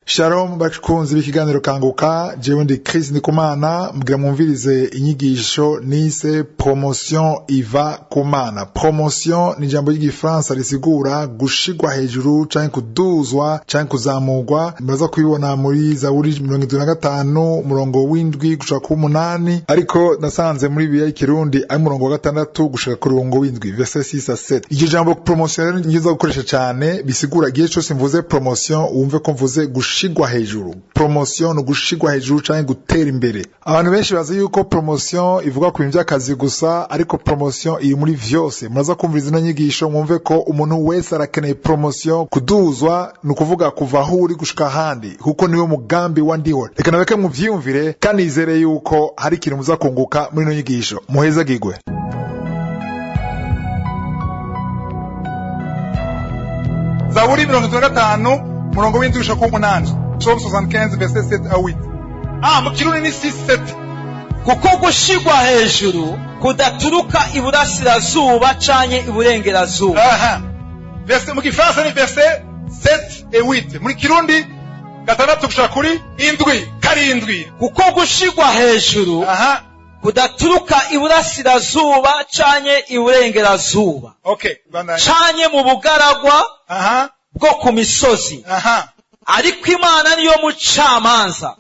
Shalom bakunzi b'ikiganiro Kanguka, jewe ndi Chris Ndikumana, mbwira mwumvirize inyigisho nise "Promotion iva ku Mana". Promotion ni ijambo ry'igifaransa risigura gushigwa hejuru canke kuduzwa canke kuzamurwa. Muraza kubibona muri Zaburi 75 umurongo w'7 gushika ku 8, ariko nasanze muri Bibiliya y'ikirundi ari umurongo wa 6 gushika ku murongo w'7, verset 6 à 7. Iryo jambo promotion rero ngiza gukoresha cane, bisigura igihe cose mvuze promotion wumve ko mvuze gushigwa hejuru. Promotion ni ugushigwa hejuru canke gutera imbere. Abantu benshi bazi yuko promotion ivuga ku bintu by'akazi gusa, ariko promotion iri muri vyose. Muraza kumviriza ino nyigisho mwumve ko umuntu wese arakeneye promotion, kuduzwa, ni ukuvuga kuva aho uri gushika ahandi, kuko niwe mugambi wa Ndiho. Reka nabeke muvyiyumvire kandi nizere yuko hari ikintu muza kunguka muri ino nyigisho. Muhezagirwe. Zaburi 75 murongo w'7 gushika ku 8. Psalm 75 verset 7 à 8. Ah, mu kirundi ni 6 7. Kuko gushigwa hejuru kudaturuka iburasirazuba canke iburengerazuba. Aha. Verset mu gifaransa ni verset 7 et 8. Muri kirundi 6 gushika kuri 7, 7. Kuko gushigwa hejuru kudaturuka iburasirazuba canke iburengerazuba Bandanya. canke mu bugaragwa bwo ku misozi, ariko Imana niyo mucamanza,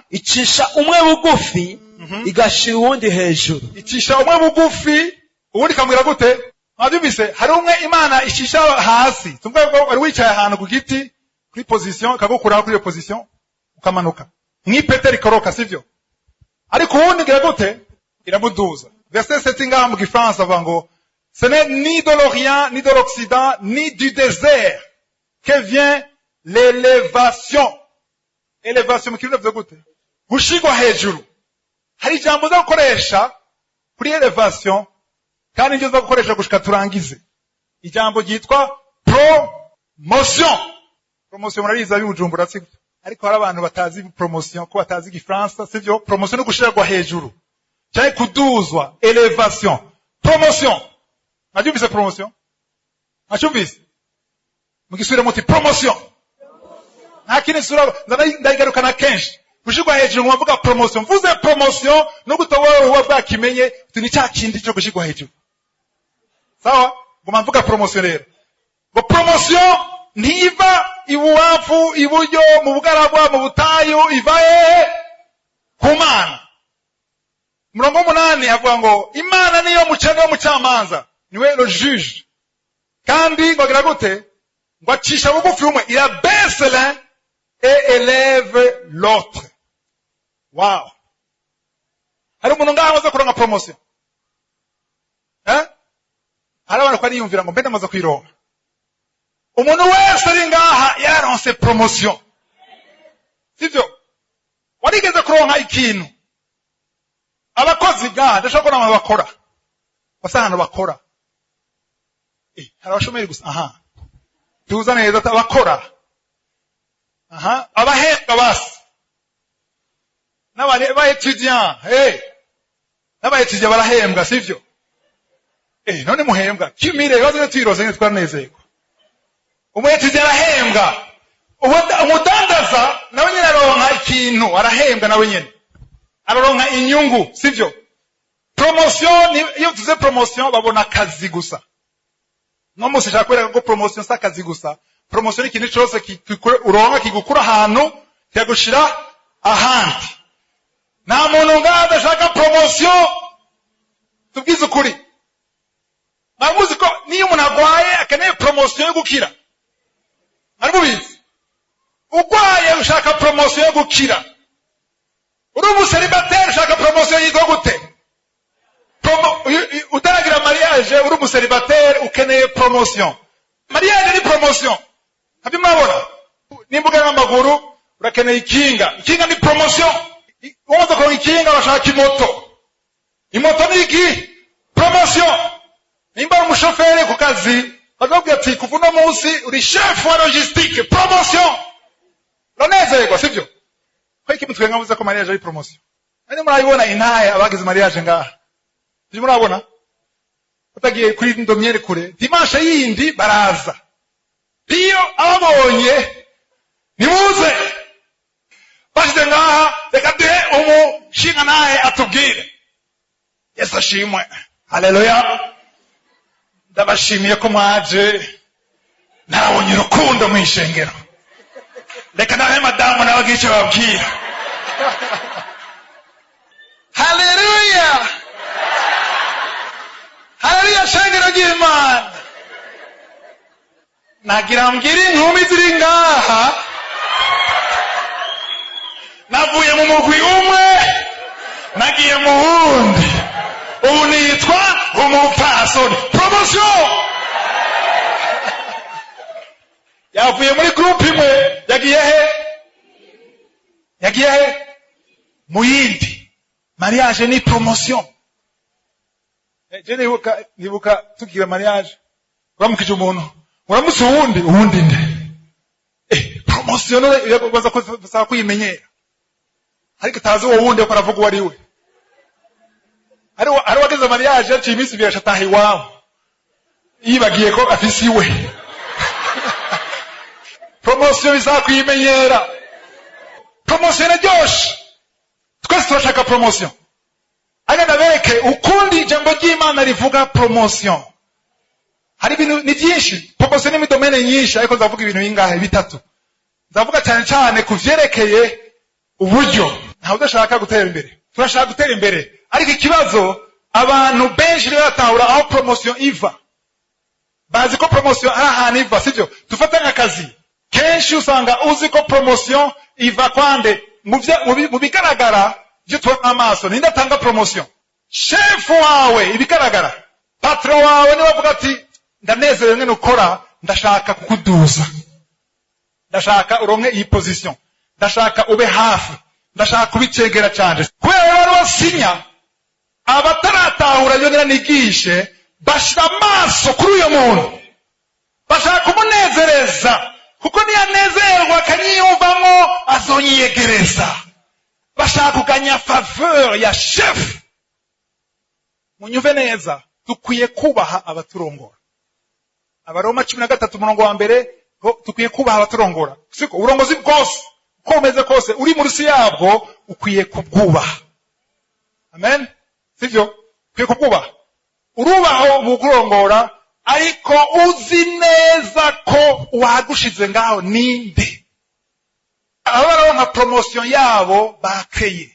icisha umwe bugufi, igashira uwundi hejuru. Icisha umwe bugufi, ubundi ikamubwira gute? Mwabyumvise? Hari umwe Imana icisha hasi. Tuvuge ko wari wicaye ahantu ku giti kuri position, ikagukuraho kuri iyo position ukamanuka nk'ipete rikoroka, sivyo? Ariko uwundi igira gute? Iramuduza. Verset 7 ngaha mu gifaransa avuga ngo: "Ce n'est ni de l'Orient, ni de l'Occident, ni du désert que vient l'élévation." Élévation mu kirundi bivuze gute? Gushigwa hejuru. Hari ijambo uza gukoresha kuri élévation kandi niryo uza gukoresha gushika turangize, ijambo ryitwa promotion. Promotion murarizi ab'i Bujumbura, sibyo? Ariko hari abantu batazi promotion ko batazi igifaransa, sivyo? Promotion ni gushirwa hejuru cyangwa kuduzwa, élévation, promotion. Mwabyumvise? Promotion mwacyumvise? Mugisubire muti promotion. Nta kindi sura ndayigarukana kenshi, gushirwa hejuru. Mwavuga promotion, mvuze promotion nubwo utoba uba bwakimenye uti ni cya kindi cyo gushirwa hejuru. Sawa, ngoma mvuga promotion rero, ngo promotion ntiva ibubamfu, iburyo, mu bugaragwa, mu butayu. Iva hehe? Ku Mana. Umurongo w'8 havuga ngo Imana niyo muca, niyo mucamanza, niwe le juge. Kandi ngo agira gute? Ngo acisha bugufi umwe, il abaisse l'un et élève l'autre. Wow, hari umuntu ngaho amaze kuronka promotion, eh? Hari abantu ko ariyumvira ngo mbe ndamaze kuyironka. Umuntu wese ari ngaha yaronse promotion, sivyo? Warigeze kuronka ikintu? Abakozi ngaha, ndashobora kubona abantu bakora basa ahantu bakora. Hari abashomeri gusa? Aha tuza neza, abakora aha, abahembwa basi, n'aba étudiant, hey, n'aba étudiant barahembwa, sivyo? None muhembwa kimire ibibazo byo twirose nyine twaranezerwa. Umu étudiant arahembwa, umudandaza nawe nyine aronka ikintu, arahembwa, nawe nyine araronka inyungu, sivyo? Promotion iyo tuze promotion babona akazi gusa. No musi nshaka kwereka ko promotion si akazi gusa. Promotion ni ikintu cyose uronka kigukura ahantu kikagushira ahandi. Nta muntu ngaha adashaka promotion, tubwize ukuri. Mwari muzi ko niyo umuntu agwaye akeneye promotion yo gukira? Mwari mubizi? Ugwaye ushaka promotion yo gukira. Uri umuseribateri ushaka promotion yitwa gute? Utaragira mariage, uri umuseribateri, ukeneye promotion. Mariage ni promotion, ntabyo murabona? Nimba ugana n'amaguru urakeneye ikinga, ikinga ni promotion. Umaze kuronka ikinga bashaka imoto, imoto ni iki? Promotion. Nimba ari umushoferi ku kazi, bakabwira ati kuva uno munsi uri chef wa logistique, promotion, uranezerwa, sibyo? Ko iki mutwe nkavuze ko mariage ari promotion? Nani murabibona intahe abagize mariage ngaha? Turi murabona batagiye kuri ndomyere kure, dimanche yindi baraza, iyo ababonye nimuze. Umushinga naye atubwire. Yesu ashimwe, haleluya. Ndabashimiye ko mwaje, nabonye urukundo mu ishengero. Reka nawe madamu nawe agire icyo babwira. Haleluya, haleluya, shengero ry'Imana. Nagira mbwire inkumi ziri ngaha, navuye mu mugwi umwe nagiye mu wundi, ubu nitwa umupfasoni. Promotion, yavuye muri groupe imwe yagiye he? Yagiye he? Mu yindi. Mariage ni promotion. Je nibuka tugira mariage, uramukije umuntu, uramutse uwundi, uwundi nde? Promotion none baza ko kuyimenyera, ariko utazi uwo wundi ko aravuga uwo ari we. Hari wageze mariage, yaciye iminsi 2 ashataha iwabo, yibagiye ko afise iwe. Promotion bizakuyimenyera. Promotion iraryoshe, twese turashaka promotion. Ariko ndabereke ukundi ijambo ry'Imana rivuga promotion. Hari ibintu ni byinshi, promotion ni domaine nyinshi, ariko nzavuga ibintu bingahe? Bitatu. Nzavuga cyane cyane ku vyerekeye uburyo. Ntawe udashaka gutera imbere, turashaka gutera imbere, ariko ikibazo, abantu benshi ntibaratahura aho promotion iva. Bazi ko promotion ari ahantu iva, sibyo? Dufate nk'akazi, kenshi usanga uzi ko promotion iva kwande? Mu bigaragara byo tubona amaso, ninde atanga promotion? Shefu wawe, ibigaragara, patron wawe niwe avuga ati: "Ndanezerewe ngene ukora, ndashaka kukuduza, ndashaka uronke iyi position, ndashaka ube hafi, ndashaka kubicegera canje." Kubera rero bari basinya, abataratahura ibyo ngira nigishe bashira amaso kuri uyo muntu, bashaka kumunezereza, kuko niyanezerwa akanyiyumvamo azonyiyegereza. Bashaka kuganya faveur ya chef. Munyumve neza, dukwiye kubaha abaturongora. Abaroma 13 umurongo wa 1, ko dukwiye kubaha abaturongora, siko? Uburongozi bwose uko bumeze kose, uri munsi yabwo ukwiye kubwubaha. Amen, sivyo? Ukwiye kubwubaha. Urubaho mu kurongora, ariko uzi neza ko uwagushize ngaho ninde. Aba bararonka promotion yabo, bakeye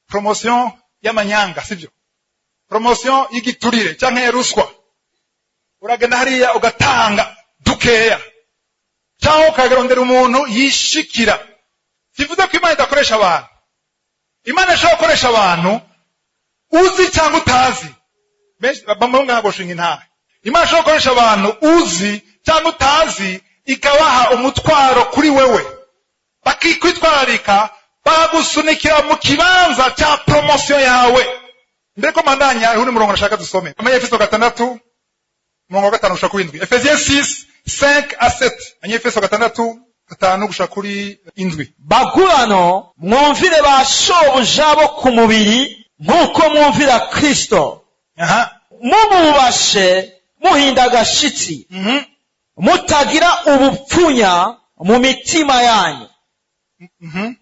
promotion y'amanyanga, sivyo? Promotion y'igiturire canke ya ruswa. Uragenda hariya ugatanga dukeya, cyangwa ukagarondera umuntu yishikira. Sivuze ko Imana idakoresha abantu. Imana ishobora gukoresha abantu uzi cyangwa utazi. Benshi bamwe ngaha gushinga intahe. Imana ishobora gukoresha abantu uzi cyangwa utazi, ikabaha umutwaro kuri wewe, bakikwitwararika, bagusunikira mu kibanza cya promotion yawe. Mbere ko mandanya, hariho undi murongo nashaka dusome, Abanyefeso 6 umurongo wa 5 gushika kuri 7. Ephésiens 6 5 à 7. Abanyefeso 6, 5 gushika kuri 7. Bagurano, mwumvire ba shobuja bo ku mubiri nk'uko mwumvira Kristo, mububashe, muhinda agashitsi, mutagira ubupfunya mu mitima yanyu,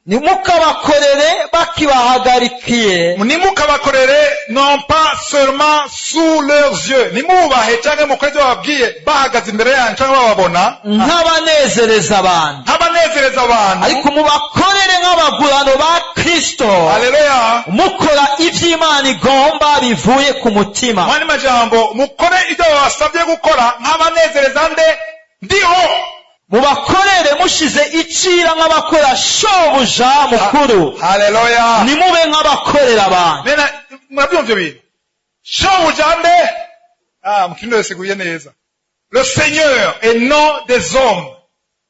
ntimukabakorere bakibahagarikiye. Ntimukabakorere non pas seulement sous leurs yeux. Nimubahe cyangwa mukore ibyo bababwiye bahagaze imbere yanyu cyangwa bababona, nk'abanezereza abantu, nk'abanezereza abantu, ariko mubakorere nk'abagurano ba Kristo, Haleluya. mukora iby'Imana igomba bivuye ku mutima. Mwandi majambo, mukore ibyo babasabye gukora nk'abanezereza nde? Ndiho. Mubakorere mushize icira nk'abakora shobuja mukuru, Haleluya. ntimube nk'abakorera abantu. Nena murabyumva ibyo bintu? Shobuja nde? Ah, mu Kirundi bisiguye neza: le Seigneur et non des hommes.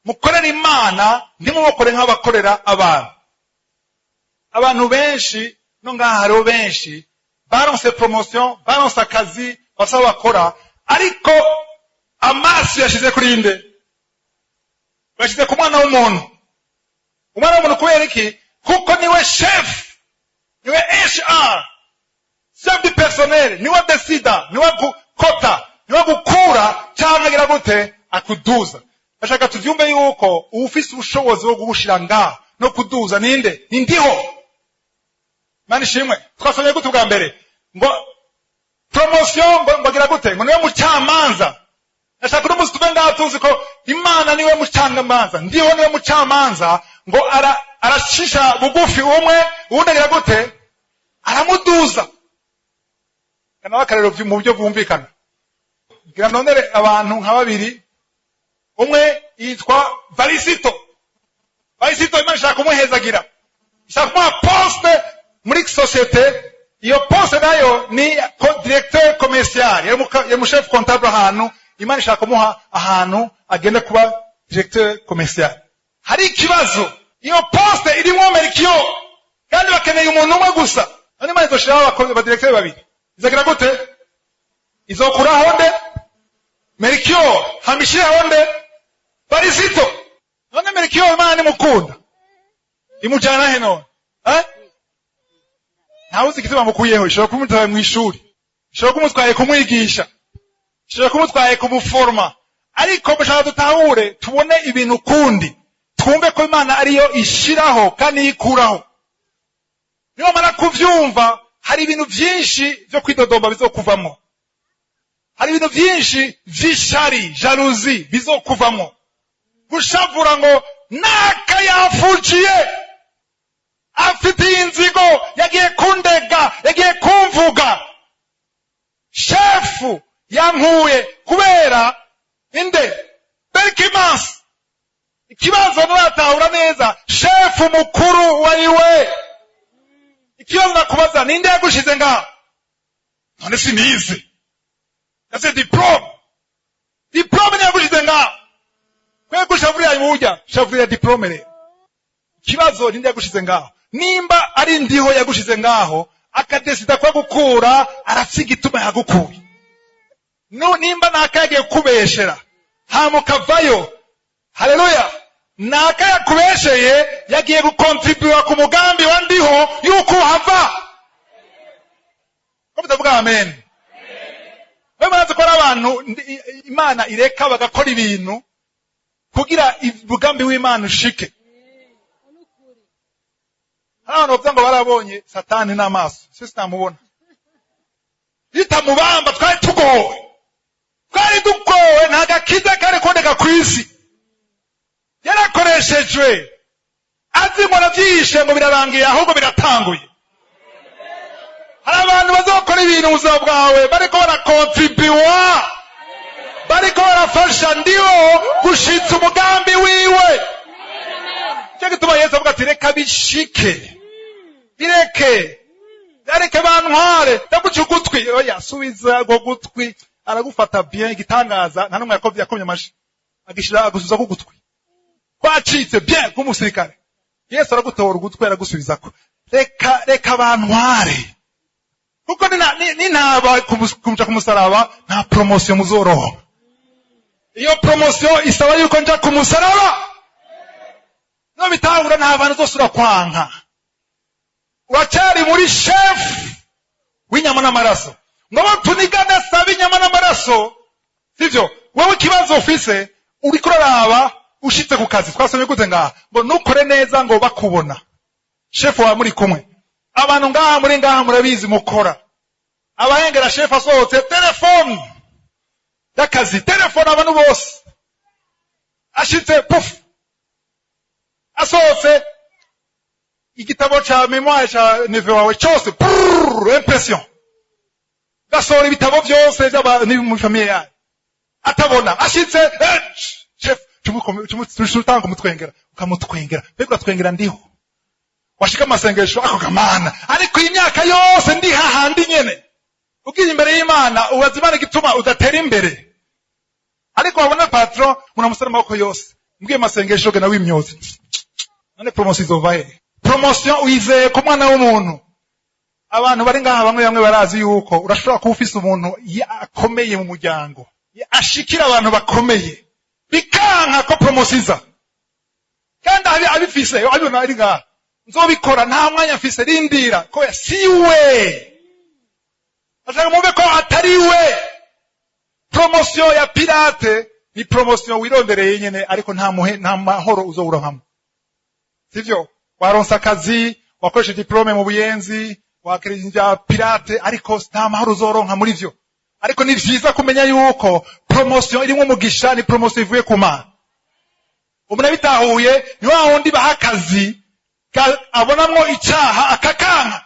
Mukorere Imana, ntimubakore nk'abakorera abantu. Abantu benshi no ngaha, hariho benshi baronse promotion, baronse akazi, bafise aho bakora, ariko amaso yashize kuri nde? Bashyize ku mwana w'umuntu. Umwana w'umuntu kubera iki? Kuko niwe chef, niwe HR, chef du personnel, niwe desida, niwe gukota, niwe gukura cyangwa agira gute, akuduza. Bashaka tuvyumve yuko uwufise ubushobozi bwo kugushira ngaho no kuduza ninde? Ni ndiho. Imana ishimwe. Twasomye gute ubwa mbere? Ngo promotion, ngo agira gute? Ngo niwe mucamanza. Ndashaka uno munsi tuve ngaha tuzi ko Imana niwe mucamanza, Ndiho niwe mucamanza. Ngo aracisha bugufi umwe, uwundi agira gute? Aramuduza. Kanaho akarero mu buryo bwumvikana. Ngira nonere abantu nka babiri. Umwe yitwa Varisito. Varisito, Imana ishaka kumuhezagira, ishaka kumuha poste muri société. Iyo poste nayo ni directeur commercial, yari mu chef comptable ahantu. Imana ishaka kumuha ahantu agenda kuba directeur commercial. Hari ikibazo, iyo poste irimwo Merikiyo, kandi bakeneye umuntu umwe gusa. None Imana izoshiraho aba directeur babiri? Izagira gute? Izokuraho nde? Merikiyo, hamishireho nde? Varisito. None Merikiyo Imana nimukunda, imujana he none, eh? Ntawuzi igituma mukuyeho. Ishobora kumutwaye mu ishuri, ishobora kumutwaye kumwigisha, ishobora kumutwaye kumuforma. Ariko mushaka dutahure, tubone ibintu ukundi, twumve ko Imana ariyo ishiraho kandi yikuraho. Niwamara kuvyumva, hari ibintu vyinshi vyo kwidodomba bizokuvamwo, hari ibintu vyinshi vy'ishari, jalousie bizokuvamwo, gushavura ngo naka yafujiye, afitiye inzigo, yagiye kundega, yagiye kumvuga, shefu yankuye kubera inde? Berkimansi. Ikibazo muratahura neza, shefu mukuru wariwe. Ikibazo nakubaza, ninde yagushize ngaho? None sinize, yase diplôme. Diplôme niyo yagushize ngaho? Kwe gushavurira burya shavurira diplôme. Rero ikibazo, ninde yagushize ngaho? Nimba ari Ndiho yagushize ngaho, akadesida kwa gukura, arafise igituma yagukuye. No nimba naka yagiye kukubeshera hama ukavayo, haleluya, naka yakubesheye yagiye gukontribuwa ku mugambi wa Ndiho yuko uhava. Ko mutavuga amen? Wewe murazi ko ari abantu Imana ireka bagakora ibintu kugira umugambi w'Imana ushike. Hari abantu bavuga ngo barabonye Satani n'amaso, si sinamubona ritamubamba. Twari tugowe, twari dugowe, nta gakiza kari kuboneka ku isi. Yarakoreshejwe, azi ngo aravyishe, ngo birarangiye, ahubwo biratanguye. Hari abantu bazokora ibintu mu buzima bwawe bariko barakontribuwa, bariko barafasha Ndiho gushitsa umugambi wiwe. Cyo gituma Yesu avuga ati: "Reka bishike, bireke, areke bantware." Ndaguca ugutwi. Oya, subiza ubwo gutwi. Aragufata bien, igitangaza, nta n'umwe yakomye, yakomye amashi, agishira, agusubiza ku gutwi kwacitse bien k'umusirikare. Yesu aragutora ugutwi, aragusubizako. Reka, reka bantware, kuko nintaba kumuja ku musaraba, nta promotion muzoroha. Iyo promotion isaba yuko nja ku musaraba. No bitahura, nta bantu zose urakwanka. Uracyari muri chef w'inyama n'amaraso, ngo bo tunigane saba inyama n'amaraso, sivyo? Wewe ikibazo ufise, uriko uraraba ushitse ku kazi. Twasomye gute ngaha? Ngo ntukore neza ngo bakubona, shefu wawe muri kumwe. Abantu ngaha, muri ngaha murabizi, mukora abahengera shefu asohotse, telefone y'akazi, telefone abantu bose. Ashitse, pufu, asohotse, igitabo ca mémoire ca neveu wawe cyose, prrr, impression, gasohora ibitabo byose by'aba muri famille yayo atabona. Ashitse, chef, utanga kumutwengera, ukamutwengera. Mbega uratwengera Ndiho? Washika amasengesho ako kamana, ariko iyi myaka yose ndi hahandi nyene. Ugiye imbere y'Imana, ubaza Imana igituma udatera imbere, ariko wabona patron munamusara amaboko yose, mbwiye amasengesho gena w'imyozi. None promotion izova he? Promotion uyizeye ku mwana w'umuntu? Abantu bari ngaha, bamwe bamwe barazi yuko urashobora kuba ufise umuntu akomeye mu muryango, ashikira abantu bakomeye, bikanka ko promotion iza, kandi abifise, abibona ari ngaha: "Nzobikora, nta mwanya mfise, rindira." Ko siwe ashaka mumve ko atari we. Promotion ya pirate ni promotion wirondereye nyene, ariko nta muhe, nta mahoro uzowuronkamo, sivyo? Waronse akazi. Wakoresha diplôme mu buyenzi, wakoresha pirate, ariko nta mahoro uzoronka muri vyo. Ariko ni vyiza kumenya yuko promotion irimwo umugisha ni promotion ivuye ku Mana. Umuntu abitahuye ni wa wundi baha akazi abonamwo icaha akakanka.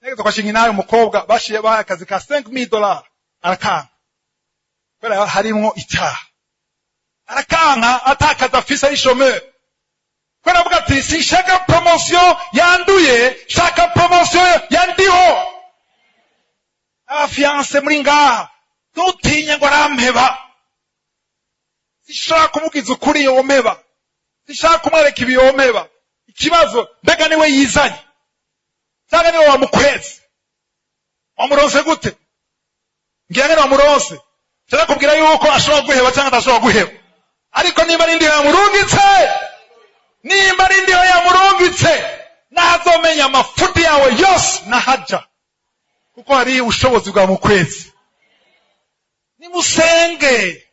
Nageze kwashinga inawe umukobwa bashiye baha akazi ka $5000, arakanka kubera harimwo icyaha. Arakanka atakaza afise, ari chômeur, kubera avuga ati: "Sinshaka promotion yanduye, shaka promotion yandiho." Aba fiancés muri ngaha, ntutinye ngo arampeba. Sinshaka kumubwiza ukuri yompeba, sinshaka kumwereka ibi yompeba. Ikibazo, mbega niwe yizanye cyangwa niwe wamukweze? Wamuronse gute? Ngira ngene wamuronse. Nshaka kubwira yuko ashobora guheba cyangwa adashobora guheba, ariko niba ari ndiho yamurungitse, nimba ari ndiho yamurungitse, ntazomenya amafuti yawe yose nahaja, kuko hari ubushobozi bwa mukwezi. Nimusenge,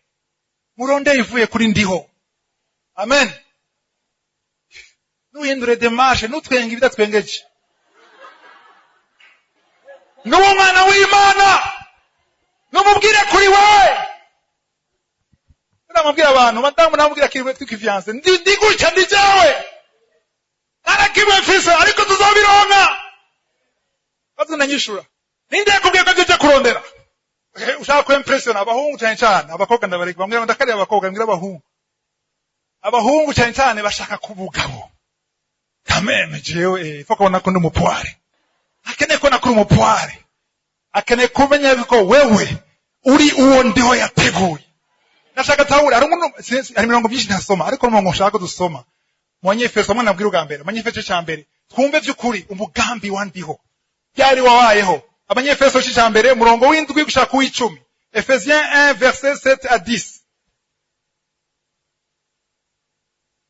murondeye ivuye kuri ndiho. Amen. Nuhindure démarche, nutwenge ibidatwengeje. N'uwo mwana w'Imana numubwire kuri wowe. Namubwira abantu, madamu, namubwira kiri tuki fiancé: Ndi gutya, ndi jewe, nta mfise, ariko tuzobironka." Bazi nanyishura: "Ninde yakubwiye ko ivyo kurondera?" Ushaka ku impressionna abahungu cyane cyane, abakobwa ndabareka. Bamwe ndakarira abakobwa, mbwira abahungu. Abahungu cyane cyane bashaka kubugabo kameme. Jewe faut kubona ko ndi umupware. Akeneye kubona ko uri umupware, akeneye kumenya ko wewe uri uwo ndiho yateguye. Ndashaka tawuri hari umuntu, hari imirongo myinshi ntasoma, ariko umurongo nshaka ko dusoma mu Banyefeso, hamwe nabwira ubwa mbere Abanyefeso cya mbere, twumve by'ukuri umugambi wa ndiho byari wabayeho. Abanyefeso cya mbere, umurongo w'7 gushaka uw'icumi. Ephésiens 1, verset 7 à 10.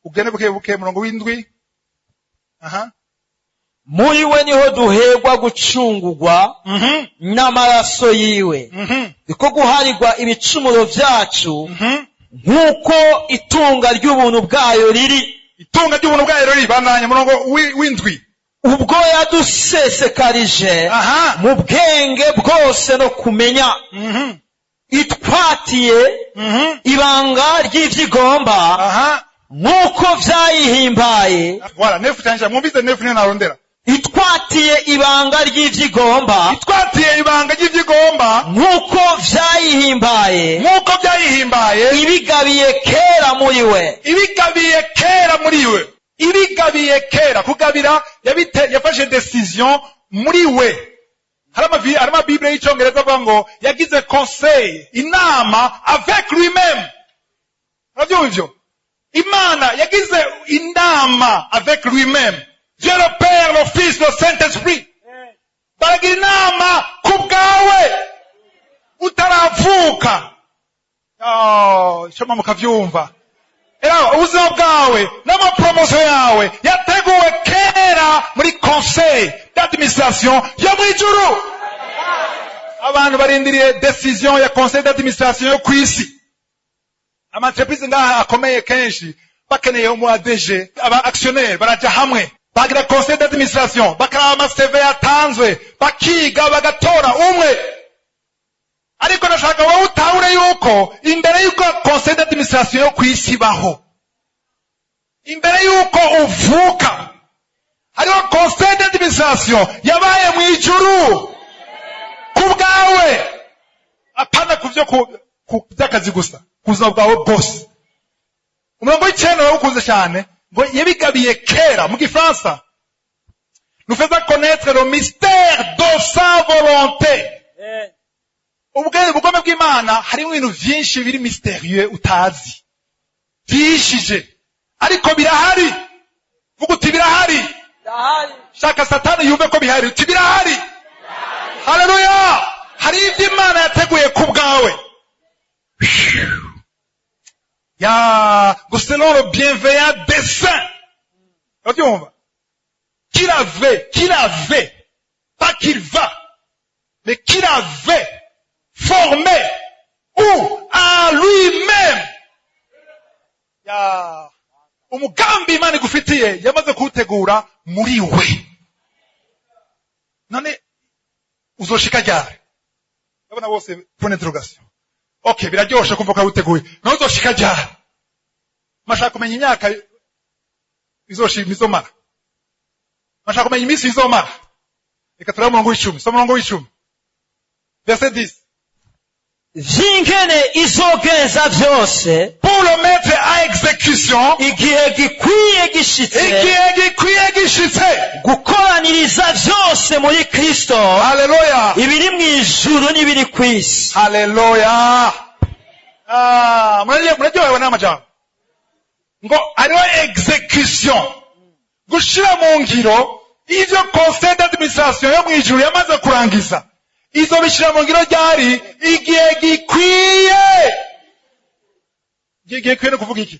Ugende buke buke, umurongo w'7, aha. Muri we niho duherwa gucungurwa n'amaraso yiwe, niko guharirwa ibicumuro byacu, nk'uko itunga ry'ubuntu bwayo riri. Itunga ry'ubuntu bwayo riri. Bandanya, umurongo w'7. Ubwo yadusesekarije mu bwenge bwose no kumenya, itwatiye ibanga ry'ivyigomba, nk'uko vyayihimbaye. Voilà, neuf cyane. Mwumvise neuf, niyo narondera. Itwatiye ibanga ry'ivyigomba, itwatiye ibanga ry'ivyigomba, nk'uko vyayihimbaye, nk'uko byayihimbaye, ibigabiye kera muri we. Ibigabiye kera muri we. Ibigabiye kera, kugabira, yabite, yafashe décision muri we. Hari amabibure y'Icyongereza avuga ngo yagize conseil, inama avec lui-même. Urabyumva ivyo? Imana yagize inama avec lui-même. Dieu le Père, le Fils, le Saint Esprit baragira inama ku bwawe utaravuka. Oh, shoma mukavyumva. Era ubuzima bwawe n'ama promotion yawe yateguwe kera muri conseil d'administration yo mu ijuru. Abantu barindiriye décision ya conseil d'administration yo ku isi. Ama entreprise ngaha akomeye, kenshi bakeneye umu ADG, aba actionnaire baraja hamwe, bagira conseil d'administration, bakaraba ama CV yatanzwe, bakiga, bagatora umwe. Ariko ndashaka wowe utahure yuko imbere yuko conseil d'administration yo ku isi ibaho, imbere yuko uvuka, hariho conseil d'administration yabaye mu ijuru ku bwawe, apana ku byo ku by'akazi gusa, ku buzima bwawe bwose. Umurongo w'9 urawukunze cyane, ngo yabigabiye kera. Mu Gifaransa: "Nous faisant connaître le mystère de sa volonté." Ubwenge, ubugome bw'Imana, harimo ibintu byinshi biri mystérieux, utazi, byishije, ariko birahari. Vuga uti: "Birahari." Shaka Satani yumve ko bihari. Uti: "Birahari." Haleluya! Hari ibyo Imana yateguye ku bwawe. Ya ngo selon le bienveillant dessein, urabyumva, qu'il avait, pas qu'il va, mais qu'il avait formé ou en lui-même. Ya Umugambi Imana igufitiye yamaze kuwutegura muri we. None uzoshika ryari? Ndabona bose point d'interrogation. Okay, biraryoshe kumva ko yawuteguye. None uzoshika ryari? Mashaka kumenya imyaka izoshima izomara, mashaka kumenya iminsi izomara. Reka turabe umurongo w'10. Soma umurongo w'10, verset 10. Vy'ingene izogenza vyose Pour le mettre à exécution igihe gikwiye gishitse, igihe gikwiye gishitse, gukoraniriza vyose muri Kristo, Haleluya! ibiri mu ijuru n'ibiri ku isi. Haleluya! Ah, muraryohewe n'amajambo ngo hariho exécution, gushira mu ngiro ivyo conseil d'administration yo mu ijuru yamaze kurangiza. Izo bishira mu ngiro ryari? Igihe gikwiye. Igihe gikwiye no kuvuga iki?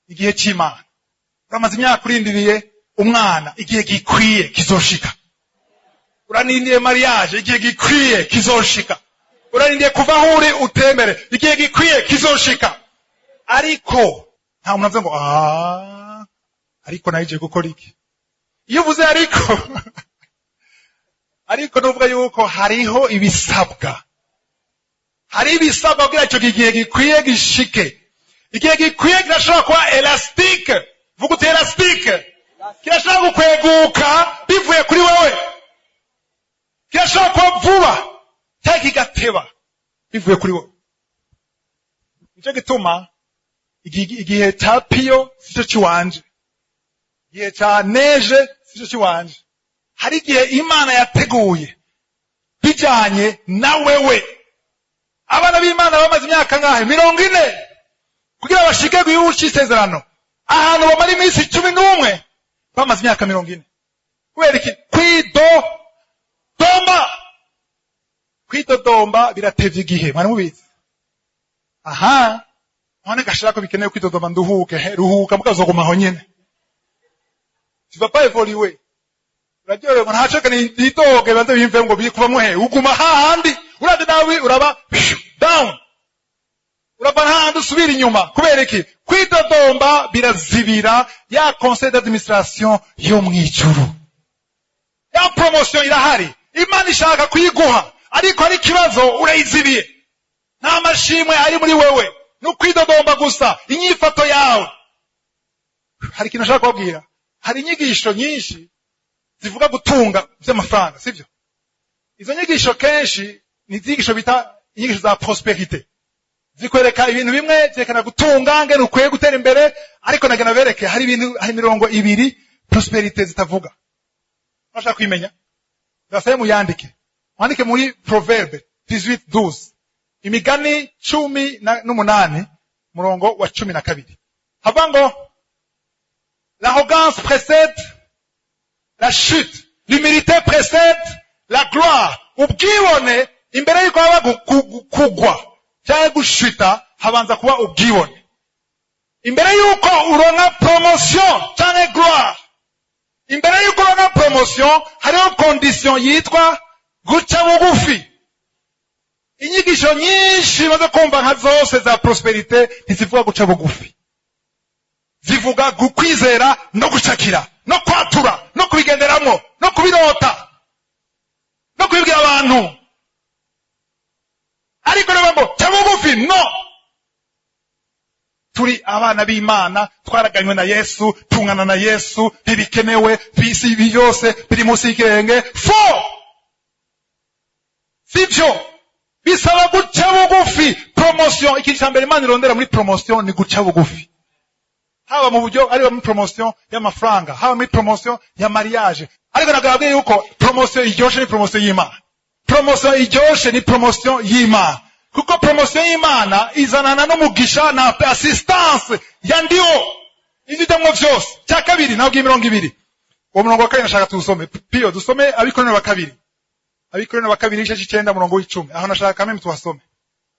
Igihe c'Imana. Uramaze imyaka urindiriye umwana, igihe gikwiye kizoshika. Urarindiye mariage, igihe gikwiye kizoshika. Urarindiye kuva aho uri utemere, igihe gikwiye kizoshika. Ariko nta muntu avuze ngo: "Ah, ariko nayigiye gukora iki?" Iyo uvuze ariko, ariko nuvuga yuko hariho ibisabwa, hari ibisabwa kugira icyo gihe gikwiye gishike. Igihe gikwiye kirashobora kuba élastique. Vuga uti élastique. Kirashobora gukweguka bivuye kuri wewe, kirashobora kuba vuba cyangwa kigateba bivuye kuri wowe. Nicyo gituma igihe cya Piyo sico ciwanje, igihe cya neje sico ciwanje. Hari igihe Imana yateguye bijanye na wewe. Abana b'Imana bamaze imyaka ngahe? 40 kugira bashike ku gihugu c'isezerano, ahantu bamara iminsi 11 bamaze imyaka 40. Kubera iki? Kwidodomba. Kwidodomba biratevye igihe. Mwari mubizi? Aha none gashira ko bikenewe kwidodomba nduhuke. He, ruhuka mukazoguma aho nyene, tu vas pas évoluer. Uraryohewe ngo ntaco nidoge banze bimve ngo bikuvamwo. He, uguma hahandi. Uravye nawe uraba down, urava ntahandi usubira inyuma. Kubera iki? Kwidodomba birazibira ya conseil d'administration yo mw'ijuru. Ya promotion irahari, Imana ishaka kuyiguha, ariko hari ikibazo, urayizibiye. Nta mashimwe ari muri wewe, ni ukwidodomba gusa, inyifato yawe. Hari ikintu nshaka kubabwira. Hari inyigisho nyinshi zivuga gutunga by'amafaranga, sibyo? Izo nyigisho kenshi ni inyigisho bita inyigisho za prospérité, zikwereka ibintu bimwe byerekana gutunga ngene ukwiye gutera imbere. Ariko nagana bereke hari ibintu, hari imirongo ibiri prospérité zitavuga. Bashaka kwimenya, ndasaye muyandike, mwandike muri Proverbe 18:12, Imigani 18, murongo wa 12. Havuga ngo: "L'arrogance précède la chute, l'humilité précède la gloire." Ubwibone, imbere yuko haba kugwa cyangwa gushita, habanza kuba ubwibone. Imbere yuko uronka promotion cyangwa gloire, imbere yuko uronka promotion, hariho condition yitwa guca bugufi. Inyigisho nyinshi maze kumva nka zose za prospérité ntizivuga guca bugufi, zivuga kwizera no gucakira no kwatura no kubigenderamo no kubirota no kubibwira abantu. Ariko niba ngo ca bugufi, no turi abana b'Imana, twaraganywe na Yesu, tungana na Yesu, ntibikenewe bisi, ibi byose biri munsi y'ikirenge. Fo, sibyo. Bisaba guca bugufi. Promotion, ikintu cya mbere Imana irondera muri promotion ni guca bugufi, haba mu buryo ariba muri promotion y'amafaranga, haba muri promotion ya mariage. Ariko nagabwiye yuko promotion iryoshe ni promotion y'Imana. Promotion iryoshe ni promotion y'Imana, kuko promotion y'Imana izanana n'umugisha na assistance ya ndiwo ivyo ujamwo vyose. Cya kabiri nabwiye imirongo ibiri. Uwo murongo wa kabiri nashaka tuwusome. Piyo, dusome Abikorino wa kabiri, Abikorino wa kabiri, igice c'icenda, umurongo w'10. Aho nashaka kamwe tuhasome,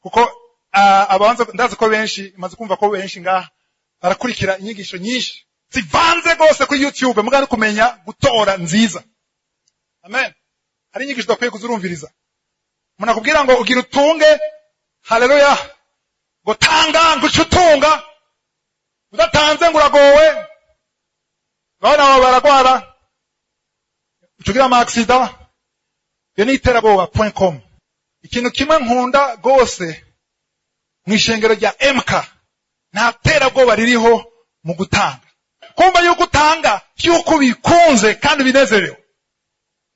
kuko ababanza ndazi ko benshi maze kumva ko benshi ngaha barakurikira inyigisho nyinshi zivanze rwose kuri YouTube, mugabo kumenya gutora nziza. Amen. Hari inyigisho udakwiye kuzurumviriza. Umuntu akubwira ngo ugira utunge, haleluya, ngo tanga ngo uce utunga, udatanze ngo uragowe. Abana bawe baragwara, ucugira ama accident. Iyo ni iterabwoba.com. Ikintu kimwe nkunda rwose mu ishengero rya MK, nta terabwoba ririho mu gutanga. Kumva yuko utanga yuko bikunze kandi binezerewe,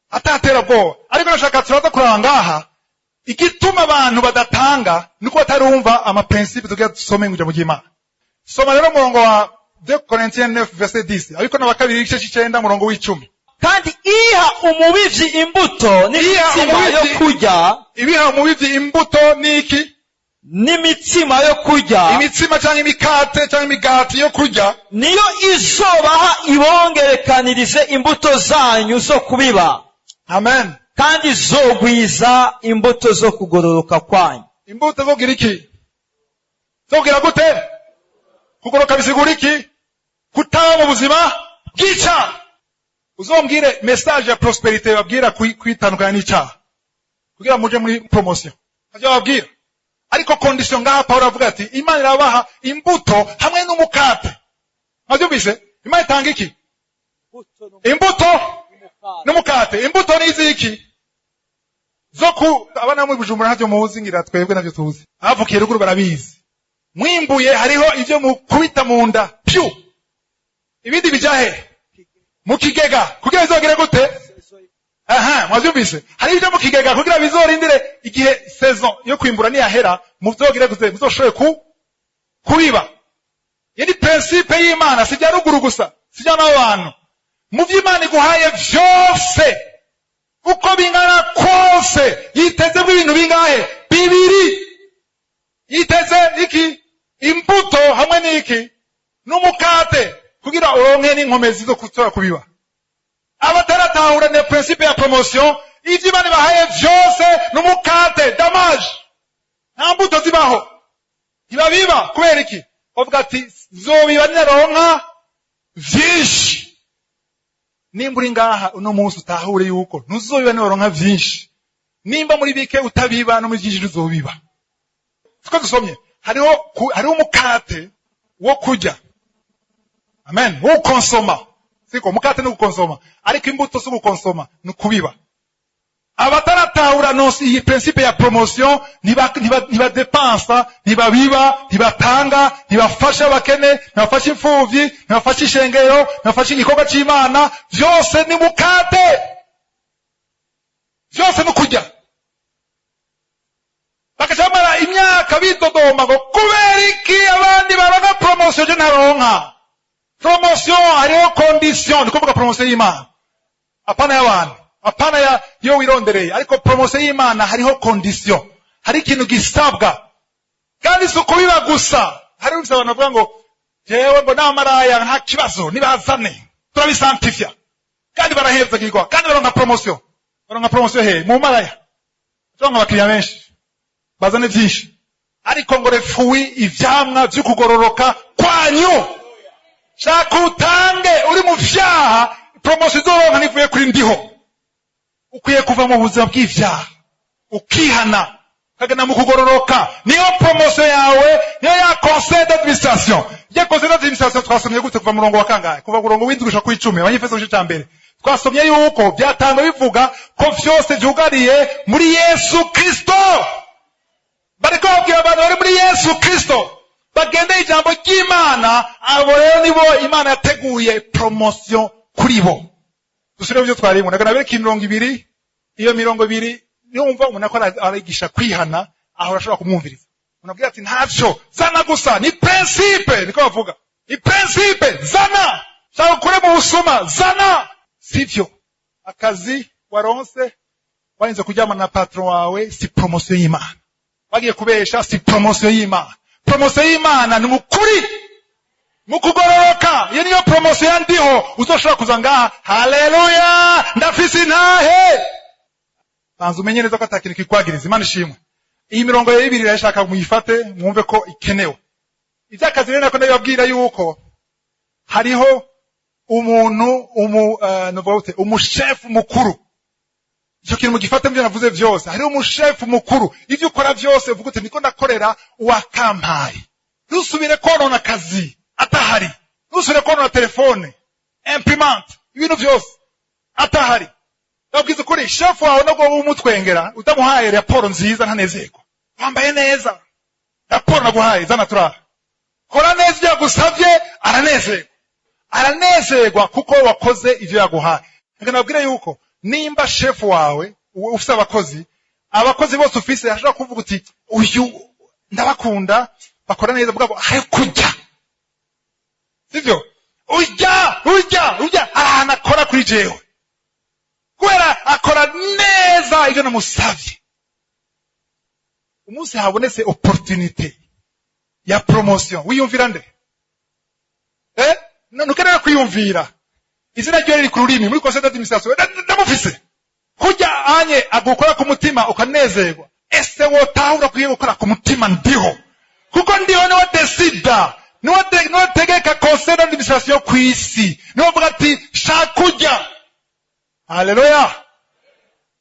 ataterabwoba. Ariko nashaka turaza kuraba ngaha igituma abantu badatanga, niko batarumva ama principes tugira dusome mu ijambo ry'Imana. Soma rero umurongo wa 2 Corinthiens 9 verset 10, ariko na kabiri igice c'icenda, umurongo w'icumi. Kandi iha umubivyi imbuto n'imitsima yo kurya. Ibiha umubivyi imbuto n'iki? N'imitsima yo kurya. Imitsima cyangwa imikate cyangwa imigati yo kurya. Niyo izobaha ibongerekanirize imbuto zanyu zo kubiba. Amen. Kandi izogwiza imbuto zo kugororoka kwanyu. Imbuto zo kugira iki? Zo kugira gute? Kugoroka bisigura iki? Kutaba mu buzima bw'icyaha. Uzombwire message ya prospérité babwira kwitandukanya n'icyaha kugira muje muri promotion, ntacyo bababwira. Ariko condition ngaha, Paulo avuga ati Imana irabaha imbuto hamwe n'umukate. Mwabyumvise? Imana itanga iki? Imbuto n'umukate. Imbuto ni iziki? Zo ku abana bo muri Bujumbura ntavyo muzi, ngira twebwe navyo tuzi, abavukiye ruguru barabizi. Mwimbuye, hariho ivyo mukubita mu nda pyu, ibindi bija he? Mu kigega, kugira bizogere gute? Aha mwavyumvise? Hari ibyo mu kigega kugira bizorindire igihe saison yo kwimbura niyahera, muzogere gute? Muzoshobore ku kubiba. Iyo ni principe y'Imana, si ibya ruguru gusa, si ibya n'abantu. Mu vy'Imana iguhaye vyose, uko bingana kose, yitezemo ibintu bingahe? Bibiri. Yiteze iki? Imbuto hamwe n'iki? N'umukate, kugira uronke n'inkomezi zo gutora kubiba. Abataratahura ne principe ya promotion, ivyo Imana ibahaye vyose n'umukate damage, nta mbuto zibaho. Ntibabiba. Kubera iki? Bavuga ati zobiba ninaronka vyinshi. Nimba uri ngaha uno munsi, utahure yuko ntuzobiba niwaronka vyinshi. Nimba muri bike utabiba, no muri vyinshi uzobiba. Siko dusomye? Hariho umukate wo kurya, amen, wo gukonsoma. Siko? Umukate ni ugukonsoma, ariko imbuto si ugukonsoma, ni ukubiba. Abataratahura nosi iyi principe ya promotion, ntibadepansa, ntibabiba, ntibatanga, ntibafasha abakene, ntibafasha imfuvyi, ntibafasha ishengero, ntibafasha igikorwa c'Imana. Vyose ni mukate, vyose ni kurya. Bagaca bamara imyaka bidodoma ngo kubera iki abandi baronka promotion, je ntaronka promotion? Hariho condition. Ni kuvuga promotion y'Imana, apana y'abantu, apana ya yo wirondereye. Ariko promotion y'Imana hariho condition, hari ikintu gisabwa. Kandi si ukubiba gusa. Hari abantu bavuga ngo jewe ngo n'amaraya nta kibazo, nibazane turabisantifya. Kandi barahezagirwa, kandi baronka promotion. Baronka promotion he? Mu maraya. Baronka abakiriya benshi, bazane byinshi. Ariko ngo refuwi ivyamwa vy'ukugororoka kwanyu. Shaka utange uri mu vyaha, promotion izoronka nivuye kuri ndiho. Ukwiye kuva mu buzima bw'ivyaha, ukihana, ukagenda mu kugororoka. Niyo promotion yawe, niyo ya conseil d'administration. Ya conseil d'administration twasomye gute? Kuva mu murongo wa kangahe? Kuva mu murongo w'indwi gushika kw'icumi, Abanyefeso igice ca mbere. Twasomye yuko byatangwa bivuga ko vyose vyugariye muri Yesu Kristo. Bariko babwira abantu bari muri Yesu Kristo, bagendeye ijambo ry'Imana. Abo rero nibo Imana yateguye promotion kuri bo. Dusubire mu byo twarimo. Nagana bereka imirongo ibiri. Iyo mirongo ibiri, niwumva umuntu ako arayigisha kwihana, aho urashobora kumwumviriza. Umuntu abwira ati ntacyo, zana gusa, ni principe. Niko bavuga, ni principe. Zana, shaka ukure mu busuma, zana. Sivyo? Akazi waronse warinze kuryamana na patron wawe si promotion y'Imana. Wagiye kubesha si promotion y'Imana. Promotion y'Imana ni mukuri, mu kugororoka. Iyo niyo promotion ya ndiho uzoshobora kuza ngaha: "Haleluya, ndafise intahe." Banza umenye neza ko atakintu kikwagiriza. Imana ishimwe. Iyi mirongo ya ibiri irashaka muyifate, mwumve ko ikenewe. Iby'akazi rero nako ndabibabwira yuko hariho umuntu novuga gute, umushefu mukuru. Icyo kintu mugifate mubyo navuze byose. Hariho umushefu mukuru. Ibyo ukora byose, uvuga uti niko ndakorera uwakampaye. Ntusubire konona akazi atahari, ntusubire konona telefone. Imprimante, ibintu vyose atahari. Ndabwiza ukuri, shefu wawe nubwo wowe umutwengera, utamuhaye raporo nziza ntanezerwa. Wambaye neza, raporo naguhaye zana turara. Kora neza ibyo yagusavye, aranezerwa. Aranezerwa kuko wakoze ivyo yaguhaye. Reka nabwire yuko nimba shefu wawe ufise abakozi, abakozi bose ufise, ashobora kuvuga uti uyu ndabakunda, bakora neza, bwabo hari kujya, sivyo? Ujya ujya ujya ahantu akora kuri jewe kubera akora neza ibyo namusavye. Umunsi habonetse opportunité ya promotion, wiyumvira nde? Ntukenera kwiyumvira, izina ryo riri ku rurimi muri conseil d'administration. Ndamufise kurya anye agukora ku mutima ukanezerwa. Ese wotahura kwiye gukora ku mutima ndiho, kuko ndiho niwe desida, niwe tegeka conseil d'administration ku isi, niwe uvuga ati shaka ujya. Haleluya!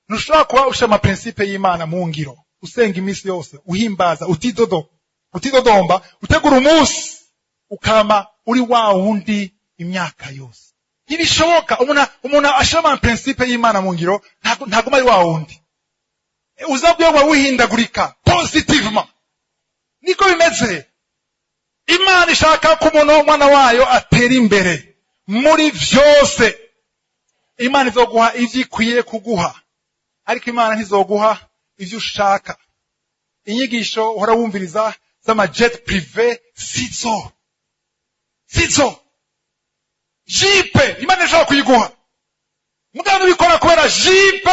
Ntushobora kuba ushyira amaprincipe y'Imana mu ngiro, usenga iminsi yose, uhimbaza, utidodo utidodomba, utegura umunsi, ukama uri wa wundi imyaka yose. Ntibishoboka. Umuntu ashira amaprincipe y'Imana mu ngiro ntaguma ari wa wundi. Uza bwiwe wihindagurika positivement. Niko bimeze. Imana ishaka ko umuntu w'umwana wayo atera imbere muri vyose. Imana izoguha ivyo ikwiye kuguha, ariko Imana ntizoguha ivyo ushaka. Inyigisho uhora wumviriza z'amajet privé sizo, sizo. Jeep Imana ishobora kuyiguha, mugabo ntubikora kubera Jeep.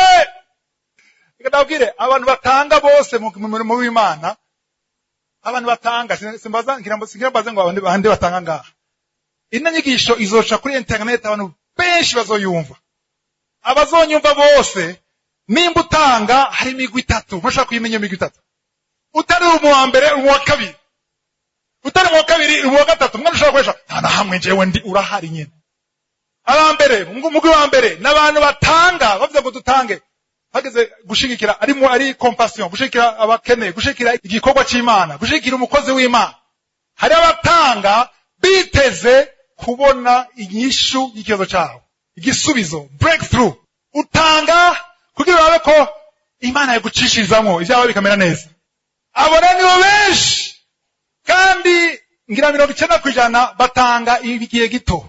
Reka ndababwire, abantu batanga bose mu murimo w'Imana, abantu batanga, simbaza ngira ngo, singira mbaze ngo abandi bande batanga ngaha. Ino nyigisho izoca kuri internet, abantu benshi bazoyumva. Abazonyumva bose, nimba utanga, hari imigwi itatu. Ntushaka kuyimenya iyo migwi itatu? Utari umu wa mbere, umu wa kabiri. Utari mu wa kabiri, umu wa gatatu. Mwana ushobora gukoresha nta na hamwe njyewe ndi, urahari nyine. Aba mbere, umugwi wa mbere ni abantu batanga bavuze ngo dutange, hageze gushigikira, ari mu ari compassion, gushigikira abakene, gushigikira igikorwa c'Imana, gushigikira umukozi w'Imana. Hari abatanga biteze kubona inyishu y'ikibazo cyabo, igisubizo, breakthrough. Utanga kugira urabe ko Imana yagucishirizamwo ibyawe bikamera neza. Abo rero nibo benshi, kandi ngira 90% batanga igihe gito,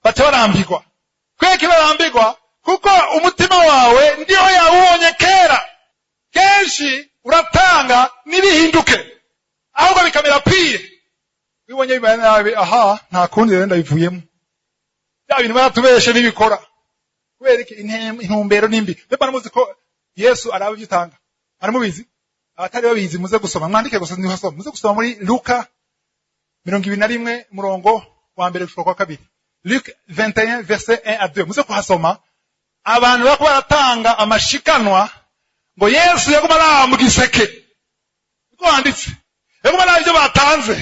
baca barambirwa. Kweki barambirwa? Kuko umutima wawe ndiho yawubonye kera. Kenshi uratanga ntibihinduke, ahubwo bikamera pire. Wibonye bibaye nabi, aha nta kundi rero, ndabivuyemo, bya bintu baratubeshe ntibikora. Kubera iki? Intumbero nimbi. Mbega muzi ko Yesu araba ibyo utanga? Aramubizi. Abatari babizi, muze gusoma, mwandike gusa, ntihasoma, muze gusoma muri Luka 21, murongo wa mbere gushika kwa kabiri, Luc 21 verset 1 à 2. Muze kuhasoma. Abantu bariko baratanga amashikanwa, ngo Yesu yaguma araba mu giseke, niko handitse, yaguma araba ibyo batanze,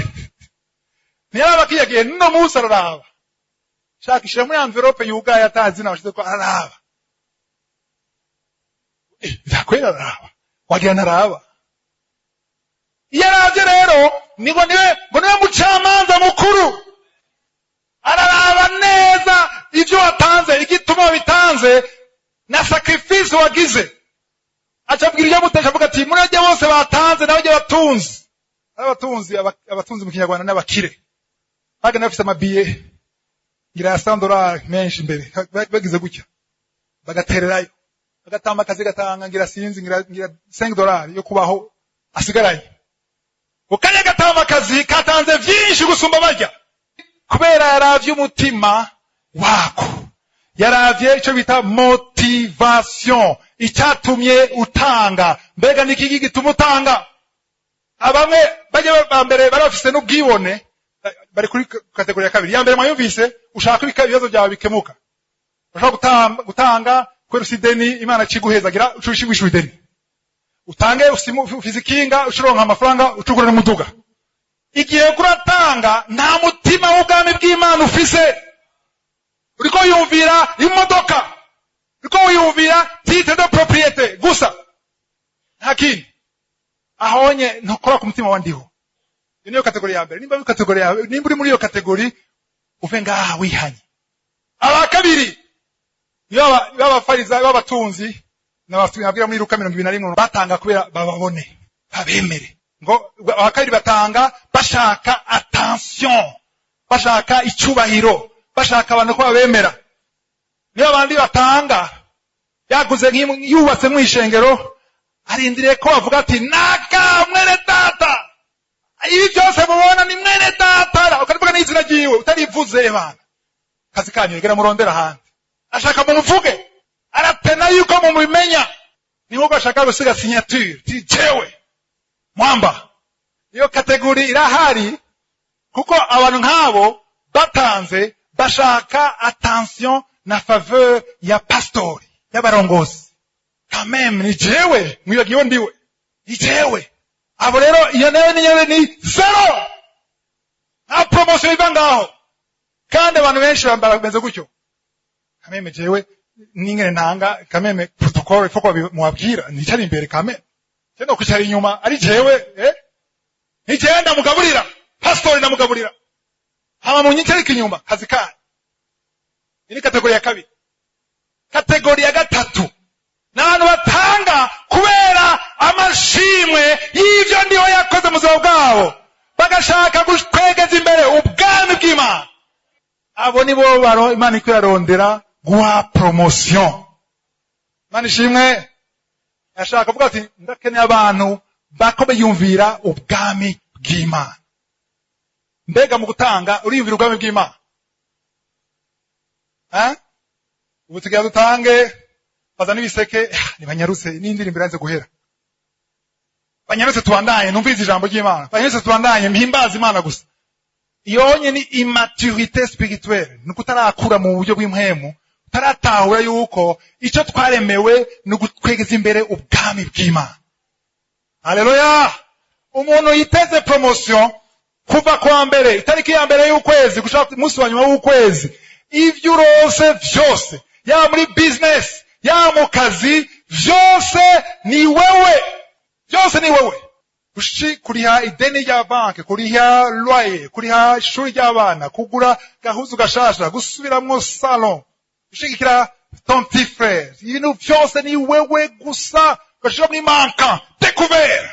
ntiyaraba kiyagiye. N'uno munsi araraba. Shakishira muri enveloppe yugaye atazi nawe washize ko, araraba. Vyakwera, araraba, wagira ntaraba. Iyo aravye rero, nigo niwe, ngo niwe mucamanza mukuru, araraba neza ibyo watanze, igituma wabitanze na sacrifice wagize. Acabwira ibyo mutesha, avuga ati muri bajya bose batanze nawe batunzi, abatunzi, abatunzi mu Kinyarwanda n'abakire, bagenda bafise amabiye ngira ya 100 dollars menshi imbere, bagize gutya bagatererayo, bagatamba akazi, gatanga ngira sinzi ngira 5 dollars yo kubaho asigaranye. Ukanya gatamba akazi katanze vyinshi gusumba barya, kubera yaravye umutima wako, yaravye ico bita motivation, icyatumye utanga. Mbega niki gituma utanga? Abamwe bajya ba mbere bari bafise n'ubwibone, bari kuri catégorie ya kabiri. Ya mbere mwayumvise, ushaka ibibazo byawe bikemuka, ushaka gutanga kubera ufise ideni, Imana iciguhezagira uca wishura ideni. Utange ufise ikinga, ucuronka amafaranga, ucugura n'umuduga. Igihe kuratanga nta mutima w'ubwami bw'Imana ufise, uriko wiyumvira imodoka, uriko wiyumvira titre de propriété gusa, nta kindi. Ahonye ntukora ku mutima wa ndiho. Iyo niyo catégorie ya mbere. Nimba muri catégorie ya, nimba uri muri iyo catégorie, uve ngaha wihanye. Aba kabiri b'abafarisayo b'abatunzi nababwira muri Luka 21, batanga kubera bababone, babemere. Ngo aba kabiri batanga bashaka attention, bashaka icyubahiro, bashaka abantu ko babemera. Niyo abandi batanga yaguze, yubatse mu ishengero, arindiriye ko bavuga ati: "Naka mwene data, ibi byose mubona ni mwene data," ukavuga n'izina ryiwe. Utarivuze bana, kazi kanyu, egera murondera ahandi. Ashaka mumuvuge, aratena yuko mumubimenya. Ni nkuko ashaka gusiga signature ti jewe mwamba. Iyo catégorie irahari, kuko abantu nk'abo batanze bashaka attention na faveur ya pastori, y'abarongozi. Quand même, ni jewe mwibagiwe, ndiwe, ni jewe. Abo rero, iyo nayo niyo ni zéro, nta promotion iva ngaho. Kandi abantu benshi bambara bameze gutyo. Quand même, jewe n'ingene ntanga, quand même, protocole ifo ko mubabwira nicara imbere. Quand même, je no kwicara inyuma ari jewe, ni jewe ndamugaburira, pastori ndamugaburira, hama munyicarike inyuma, kazi kanyu. Iyi ni catégorie ya kabiri. Catégorie ya gatatu ni abantu batanga kubera amashimwe y'ibyo Ndiho yakoze mu buzima bwabo, bagashaka kwegeza imbere ubwami bw'Imana. Abo ni bo Imana iko irarondera guha promotion. Imana ishimwe. Ashaka kuvuga ati: "Ndakeneye abantu bako biyumvira ubwami bw'Imana." Mbega mu gutanga uriyumvira ubwami bw'Imana? Eh? Ubu tugira dutange, bazana ibiseke, ntibanyarutse, n'indirimbo iranze guhera. Banyarutse tubandanye numvirize ijambo ry'Imana, banyarutse tubandanye mpimbaze Imana gusa. Iyo ni immaturité spirituelle, ni ukutarakura mu buryo bw'impwemu, utaratahura yuko icyo twaremewe ni ugukwegeza imbere ubwami bw'Imana. Haleluya! Umuntu yiteze promotion kuva kwa mbere, itariki ya mbere y'ukwezi gushaka umunsi wa nyuma w'ukwezi, ibyo urose vyose, yaba muri business, yaba mu kazi, vyose ni wewe, byose ni wewe. Ushi kuriha ideni rya banki, kuriha loyer, kuriha ishuri ry'abana, kugura gahuzu gashasha, gusubiramwo salon, gushigikira ton petit frère, ibintu vyose ni wewe gusa. Ugashira muri manka découvert,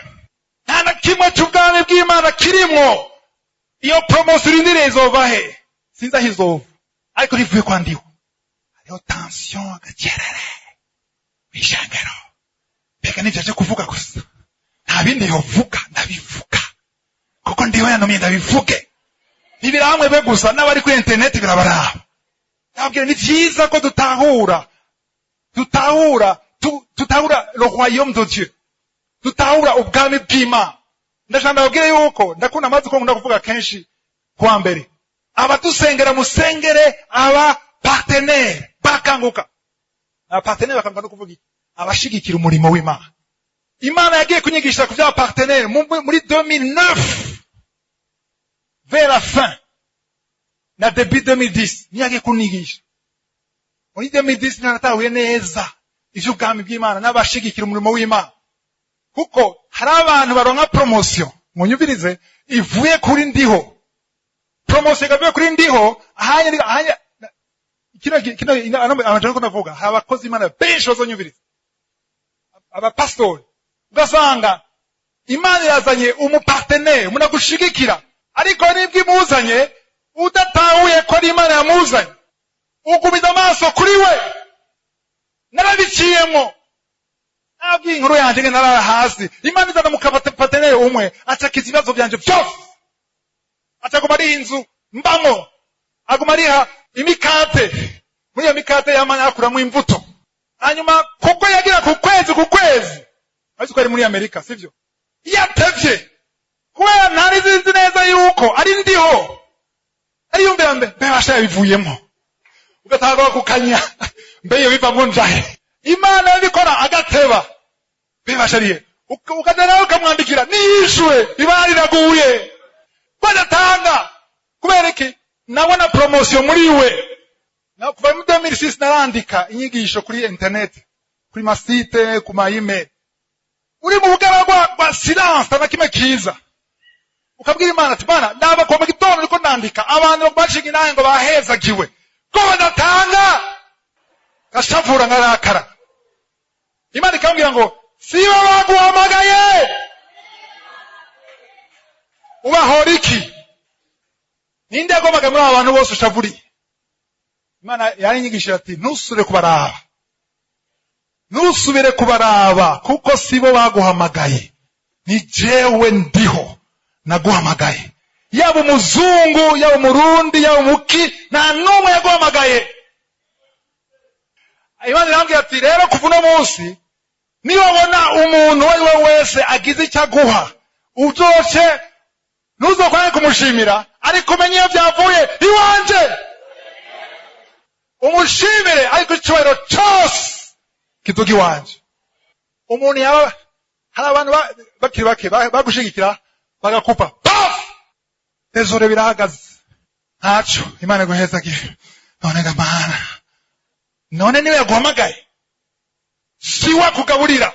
nta na kimwe c'ubwami bw'Imana kirimwo. Iyo promotion urindiriye izova he? Sinzi aho izova, ariko ntivuye kwa Ndiho. Hariho tension, agacerere mw'ishengero. Mbega nivyo aje kuvuga gusa, nta bindi yovuga? Ndabivuga kuko Ndiho yantumye ndabivuge. Ntibiramwe be gusa, n'abari kuri interineti birabaraba. Ndababwira, ni vyiza ko tutahura le royaume de Dieu, tutahura ubwami bw'Imana. Ndashaka ndababwire yuko ndakunda amazi, ko nkunda kuvuga kenshi kuwa mbere: abadusengera, musengere aba partenaire bakanguka. Aba partenaire bakanguka no kuvuga iki? Abashigikira umurimo w'Imana. Imana yagiye kunyigisha ku by'aba partenaire muri 2009, vers la fin na début 2010. Niyo yagiye kunyigisha muri 2010, naratahuye neza ivy'ubwami bw'Imana n'abashigikira umurimo w'Imana, kuko hari abantu baronka promotion, munyumvirize, ivuye kuri Ndiho. Promotion ikavuye kuri Ndiho. Ahanye ahanye kino amajambo ko ndavuga, hari abakozi Imana benshi bazonyumviriza, abapastori. Ugasanga Imana irazanye umu partenaire, umuntu agushigikira, ariko nibwo imuzanye, udatahuye ko ari Imana yamuzanye, ugumiza amaso kuri we. Narabiciyemo, nabwiye inkuru yanjye ngenda narara hasi. Imana izana mu partenaire umwe, acakiza ibibazo byanje byose, acaguma ariha inzu mbamo, aguma ariha imikate. Muri iyo mikate yamanya akuramo imbuto. Hanyuma kuko yagira ku kwezi ku kwezi, ariko ko ari muri Amerika, sivyo? Yatevye kubera ntari zizi neza yuko ari Ndiho, ariyumvira mbe mbe basha yabivuyemo, ugatanga kukanya mbe iyo bivamwo njahe. Imana yabikora agateba, mbe basha arihe, ukaja nawe ukamwandikira niyishure, ibara riraguye badatanga. Kubera iki? Nabona promotion muri we. Kuva muri 2006 narandika inyigisho kuri internet, kuri ma site, ku ma email. Uri mu bugaragwa bwa silence, na kimwe kiza, ukabwira Imana ati: "Mana, ndaba kwa mu gitondo niko nandika, abantu bashinga intahe ngo bahezagiwe." Ko badatanga, ngashavura, nkarakara. Imana ikambwira ngo sibo baguhamagaye, ubahora iki? Ninde yaguhamagaye muri aba bantu bose ushavuriye? Imana yarinyigishije ati: "Ntusubire kubaraba, ntusubire kubaraba, kuko sibo baguhamagaye, ni jewe ndiho naguhamagaye." Yaba umuzungu, yaba umurundi, yaba umuki, nta n'umwe yaguhamagaye. Imana irambwira ati: "Rero kuva uno munsi, niba umuntu uwo ari we wese agize icyo aguha, uzoce ntuzokwange kumushimira, ariko umenye iyo byavuye iwanje, umushimire, ariko icyubahiro cyose kiduga iwanje." Umuntu yaba hari abantu bakiri bake bagushigikira, bagakupa paf, désolé, birahagaze, ntaco, Imana iguhezagire. None ga Mana, none niwe yaguhamagaye? Si wakugaburira,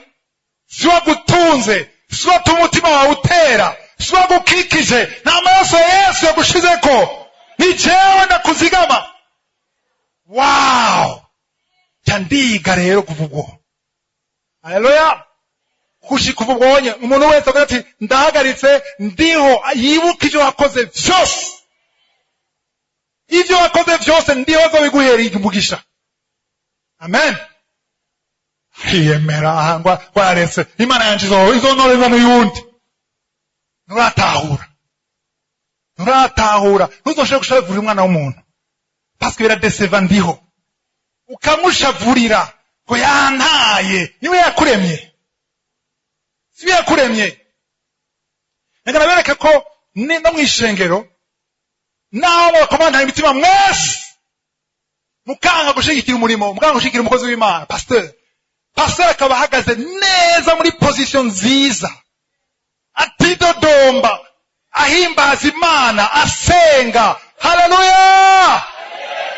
si wagutunze, si watuma umutima wawe utera, si wagukikije? Nta maraso ya Yesu yagushizeko? Ni jewe ndakuzigama. Wow, ca ndiga rero kuva ubwo, haleluya, kushika ubu ubonye umuntu wese avuga ati: "Ndahagaritse ndiho," yibuka ivyo wakoze vyose, ivyo wakoze vyose, ndiho azobiguhera umugisha. Amen. Yemera ngo wararetse, Imana yanje izonoreza n'uyundi. Nturatahura, nturatahura. Ntuzoshobore gushavurira umwana w'umuntu, parce que biradeseva. Ndiho ukamushavurira ngo yantaye. Niwe yakuremye? Siwe yakuremye? Reka nabereke ko no mw'ishengero, naho mwakomantanya imitima mwese, mukanga gushigikira umurimo, mukanga gushigikira umukozi w'Imana, pasteur, pasteur akaba ahagaze neza muri position nziza, atidodomba, ahimbaza Imana, asenga, haleluya,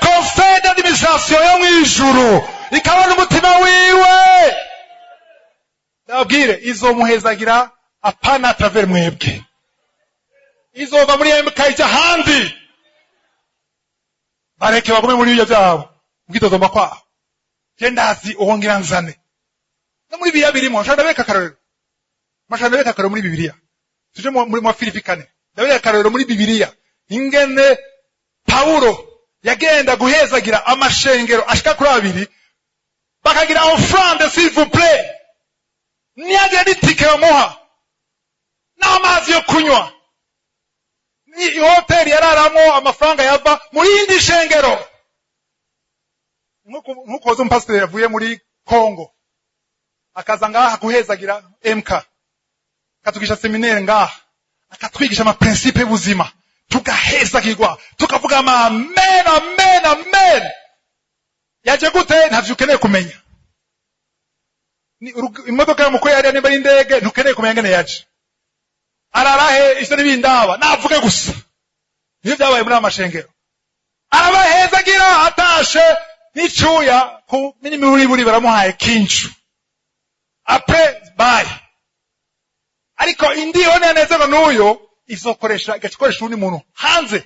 conseil d'administration yo mw'ijuru ikabona umutima wiwe, ndababwire, izomuhezagira apana à travers mwebwe, izova muri MK ijya ahandi. Bareke bagume muri ibyo byabo, ubwidodomba kwabo. Je ndazi uwo ngira nzane. No muri Bibiliya birimo. Nshaka ndabereka akarorero, mashaka ndabereka akarorero muri Bibiliya. Tuje muri mu Filipi 4, ndabereka akarorero muri Bibiliya, ingene Pawulo yagenda guhezagira amashengero ashika kuri abiri, bakagira offrande, s'il vous plaît, ntiyagire n'itike bamuha n'amazi yo kunywa, ni ihoteli yararamo, amafaranga yava mu yindi shengero. Nk'uko uzi umupasiteri yavuye muri Kongo akaza ngaha guhezagira MK, akatwigisha séminaire ngaha, akatwigisha amaprincipe y'ubuzima, tugahezagirwa, tukavuga ama amen, amen, amen. Yaje gute? Ntavyo ukeneye kumenya. Ni imodoka yamukuye hariya, nimba ari indege, ntukeneye kumenya ngene yaje, ararahe, ivyo ntibindaba, navuge gusa. Niyo byabaye muri aya mashengero, arabahezagira, atashe n'icuya ku n'imiburiburi baramuhaye kincu, après bye. Ariko indiho ntiyanezerwa n'uyo, izokoresha, igaca ikoresha uwundi muntu hanze,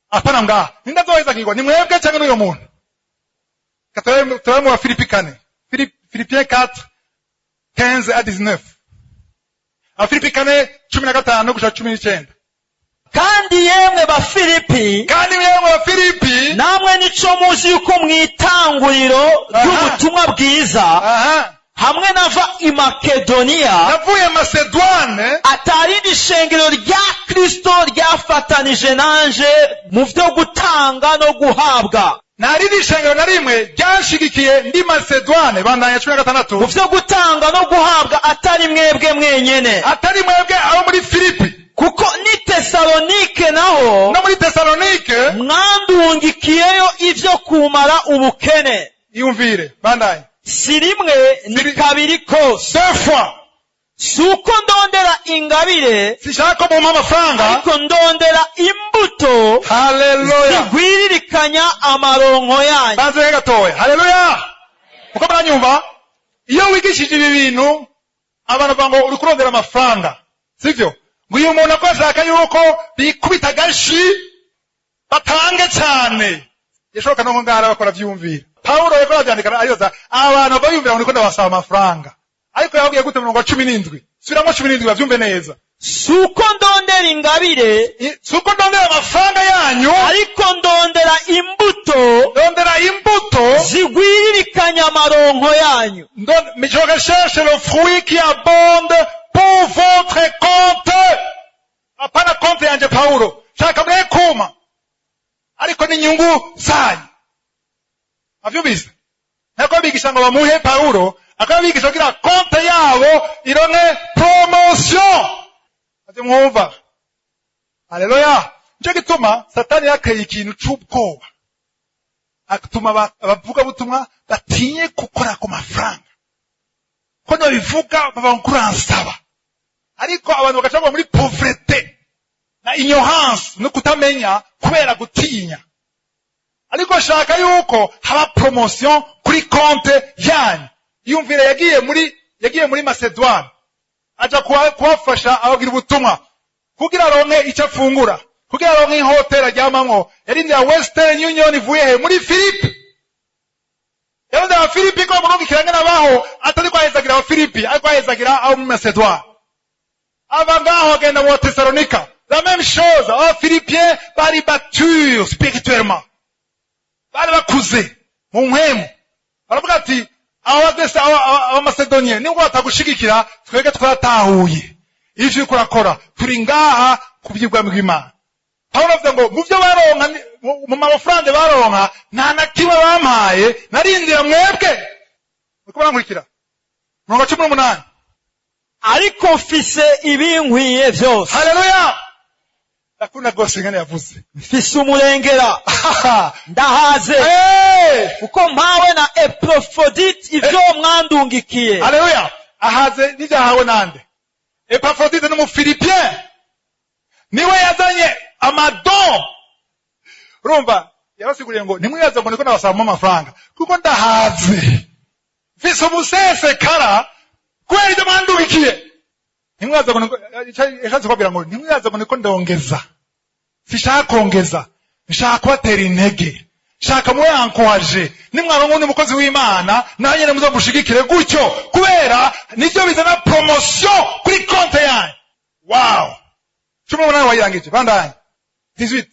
apana ngaha. Ninde azohezagirwa? Ni mwebwe cyangwa n'uyo muntu? Turabe mu Bafilipi 4, Philippiens 4, 15 à 19. Abafilipi 4:15 gushika 19. Kandi yemwe Bafilipi, Kandi mwemwe Bafilipi, namwe nico muzi yuko mu itanguriro ry'ubutumwa bwiza, hamwe nava i Makedoniya, navuye Masedwane, atarindi shengero rya Kristo ryafatanije nanje mu vyo gutanga no guhabwa. Nta rindi shengero na rimwe ryanshigikiye ndi Masedwane. Bandanya 16. Mu vyo gutanga no guhabwa, atari mwebwe mwenyene. Atari mwebwe abo muri Filipi. Kuko ni Tesalonike naho, No muri Tesalonike, mwandungikiyeyo ivyo kumara ubukene. Iyumvire, bandanye. Si rimwe, ni kabiri kose. Deux fois. Si uko ndondera ingabire, Sinshaka ko mumpa amafaranga, ariko ndondera imbuto Haleluya. zigwiririkanya amaronko yanyu. Banze gatoya. Haleluya. Kuko muranyumva, iyo wigishije ibi bintu abantu bavuga ngo uri kurondera amafaranga, sivyo? Ngo uyu muntu ako ashaka yuko bikubita agashi, batange cyane. Yashoboka no ngaha bakora vyumvira. Paulo yariko aravyandika ariyoza abantu bayumvira ngo niko ndabasaba amafaranga. Ariko yababwiye gute murongo wa 17? Subiramwo 17 bavyumve neza. Si uko ndondera ingabire, Si uko ndondera amafaranga yanyu, ariko ndondera imbuto ndondera imbuto zigwiririkanya amaronko yanyu. Mais je recherche le fruit qui abonde pour votre compte. Hapana compte yanje Paulo. Shaka mwe kuma. Ariko ni inyungu zanyu. Avyumvise? Ntabwo bigisha ngo bamuhe Paulo, akaba bigisha kugira compte yabo ironke promotion. Ati mwumva. Haleluya. Nico gituma Satani yakeye ikintu c'ubwoba. Atuma abavuga butumwa batinye gukora ku mafaranga. Ko nabivuga baba nkuransaba. Ariko abantu bagaca bagwa muri pauvreté na ignorance no kutamenya kubera gutinya. Ariko shaka yuko haba promotion kuri compte yanyu. Yumvire yagiye muri Macedoine, aja kubafasha, ababwira ubutumwa kugira aronke icyo afungura, kugira aronke ihoteli aryamamwo. Yarindira Western Union ivuye he? Muri Philippe. Yarondera Abafilipi ko bamurungikira ngene abaho, atari kwahezagira Abafilipi, ariko ahezagira abo muri Macedoine. Ava ngaho agenda mu Tesalonika, la même chose. Abafilipiens bari matures spirituellement, bari bakuze mu mpwemu. Baravuga ati Abamasedoniye nubwo batagushigikira, twebwe twaratahuye ivyo uriko urakora, turi ngaha ku by'ubwami bw'Imana. Pawulo avuga ngo mu byo baronka mu mafaranga baronka, nta na kimwe bampaye, narindira mwebwe. Muriko murankurikira? Murongo 18. Ariko mfise ibinkwiye byose. Haleluya! Ndakunda rwose ingene yavuze. Mfise umurengera, ndahaze, kuko mpawe na Epafrodite ibyo mwandungikiye. Haleluya! Ahaze n'ibyahawe nande? Epafrodite n'Umufilipien, niwe yazanye amadon. Urumva yabasiguriye ngo ntimwibaze ngo niko nabasabamo amafaranga, kuko ndahaze, mfise umusesekara kubera ibyo mwandubikiye. Ntimwibaze ngo yashatse kubabwira ngo ntimwibaze ngo niko ndongeza. Sishaka kongeza, nshaka kubatera intege, shaka mube encouragés. Nimwaronka undi mukozi w'Imana, nawe nyene muzomushigikire gutyo, kubera nivyo bizana promotion kuri konte yanyu. Wow! 18 wayirangije? Bandanye, 18.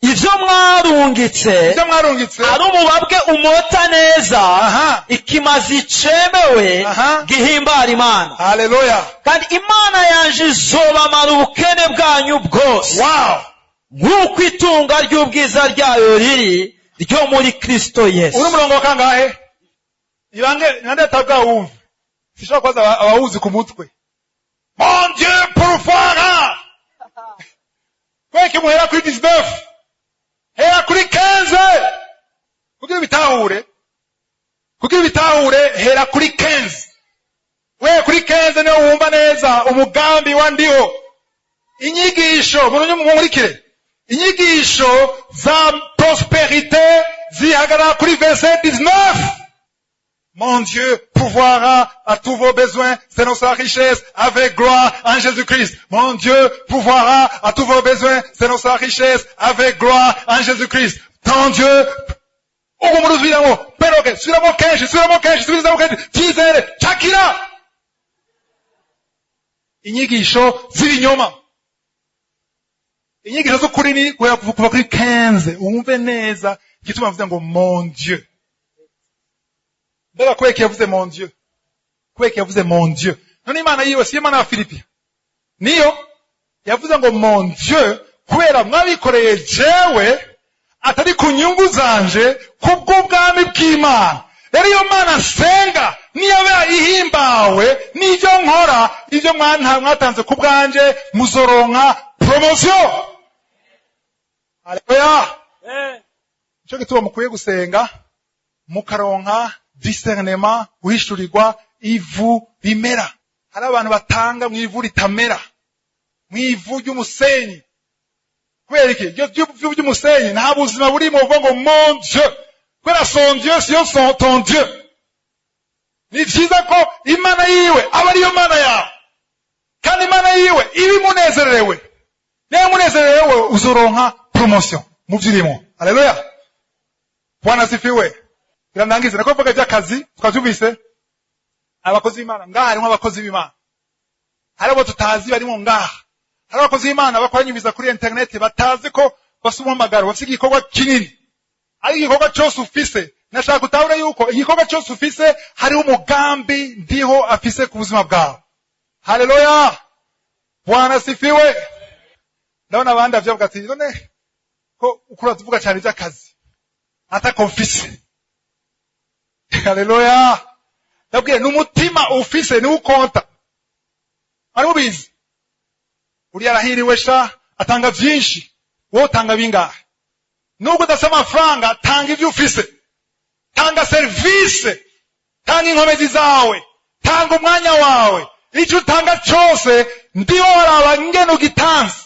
Ibyo mwarungitse Ibyo mwarungitse ari umubabwe umota neza, ikimazi cemewe gihimbara Imana. Haleluya! Kandi Imana yanje izobamara ubukene bwanyu bwose, nk'uko itunga ry'ubwiza ryayo riri ryo muri Kristo Yesu. Uri umurongo wa kangahe? Ibange nande atabwawumve, sishobora kubaza abawuzi ku mutwe. Mon Dieu pourvoira. Kweki muhera kuri 19? Hera kuri 15 kugira ibitahure. Kugira ibitahure, hera kuri 15. We kuri 15 niho wumva neza umugambi wa Ndiho. Inyigisho munkurikire, inyigisho za prospérité zihagarara kuri verset 19: Mon Dieu pourvoira à tous vos besoins selon sa richesse avec gloire en Jésus-Christ. Mon Dieu pourvoira à tous vos besoins selon sa richesse avec gloire en Jésus-Christ. Ton Dieu, ubu murusubiramo peroke, subiramo kenshi, subiramo kenshi, subiramo kenshi, cyizere cakira. Inyigisho z'ibinyoma. Inyigisho z'ukuri ni guhera kuva kuri 15, wumve neza igituma mvuze ngo mon Dieu. Mbega kubera yavuze mon Dieu? Kubera yavuze mon Dieu? None Imana yiwe si Imana ya Filipi? Niyo yavuze ngo mon Dieu, kubera mwabikoreye jewe, atari ku nyungu zanje, kubw'ubwami bw'Imana. Rero iyo Mana nsenga niyo ihimbawe n'ibyo nkora, ibyo mwatanze ku bwanje, muzoronka promotion. Haleluya! Nicyo gituma mukwiye gusenga mukaronka discernement, guhishurirwa ivu rimera. Hari abantu batanga mu ivu ritamera, mu ivu ry'umusenyi. Kubera iki? Iryo ivu ry'umusenyi nta buzima burimo. Uvuga ngo mon Dieu, kubera son Dieu siyo son ton Dieu. Ni vyiza ko Imana yiwe aba ariyo Mana yawe, kandi Imana yiwe iba imunezerewe. Niba imunezerewe, uzoronka promotion mu vyo urimo. Haleluya! Bwana asifiwe. Birandangize nako mvuga iby'akazi. Twabyumvise, abakozi b'Imana ngaha, harimo abakozi b'Imana, hari abo tutazi barimo ngaha, hari abakozi b'Imana bakoranyiriza kuri interineti batazi ko bafise umuhamagaro, bafise igikorwa kinini. Ariko igikorwa cyose ufise, nashaka utahure yuko igikorwa cyose ufise hariho umugambi Ndiho afise ku buzima bwawe. Haleluya, Bwana asifiwe. Ndabona abandi bavyavuga ati: "None ko ukura tuvuga cyane iby'akazi atako mfise?" Haleluya. Ndabwiye, n'umutima ufise niwo ukonta. Mwari mubizi? Uriya arahiriwe sha, atanga vyinshi. Wowe utanga bingahe? Nubwo udafise amafaranga, tanga ivyo ufise, tanga serivisi, tanga inkomezi zawe, tanga umwanya wawe. Icyo utanga cyose, Ndiho waraba ingene ugitanze.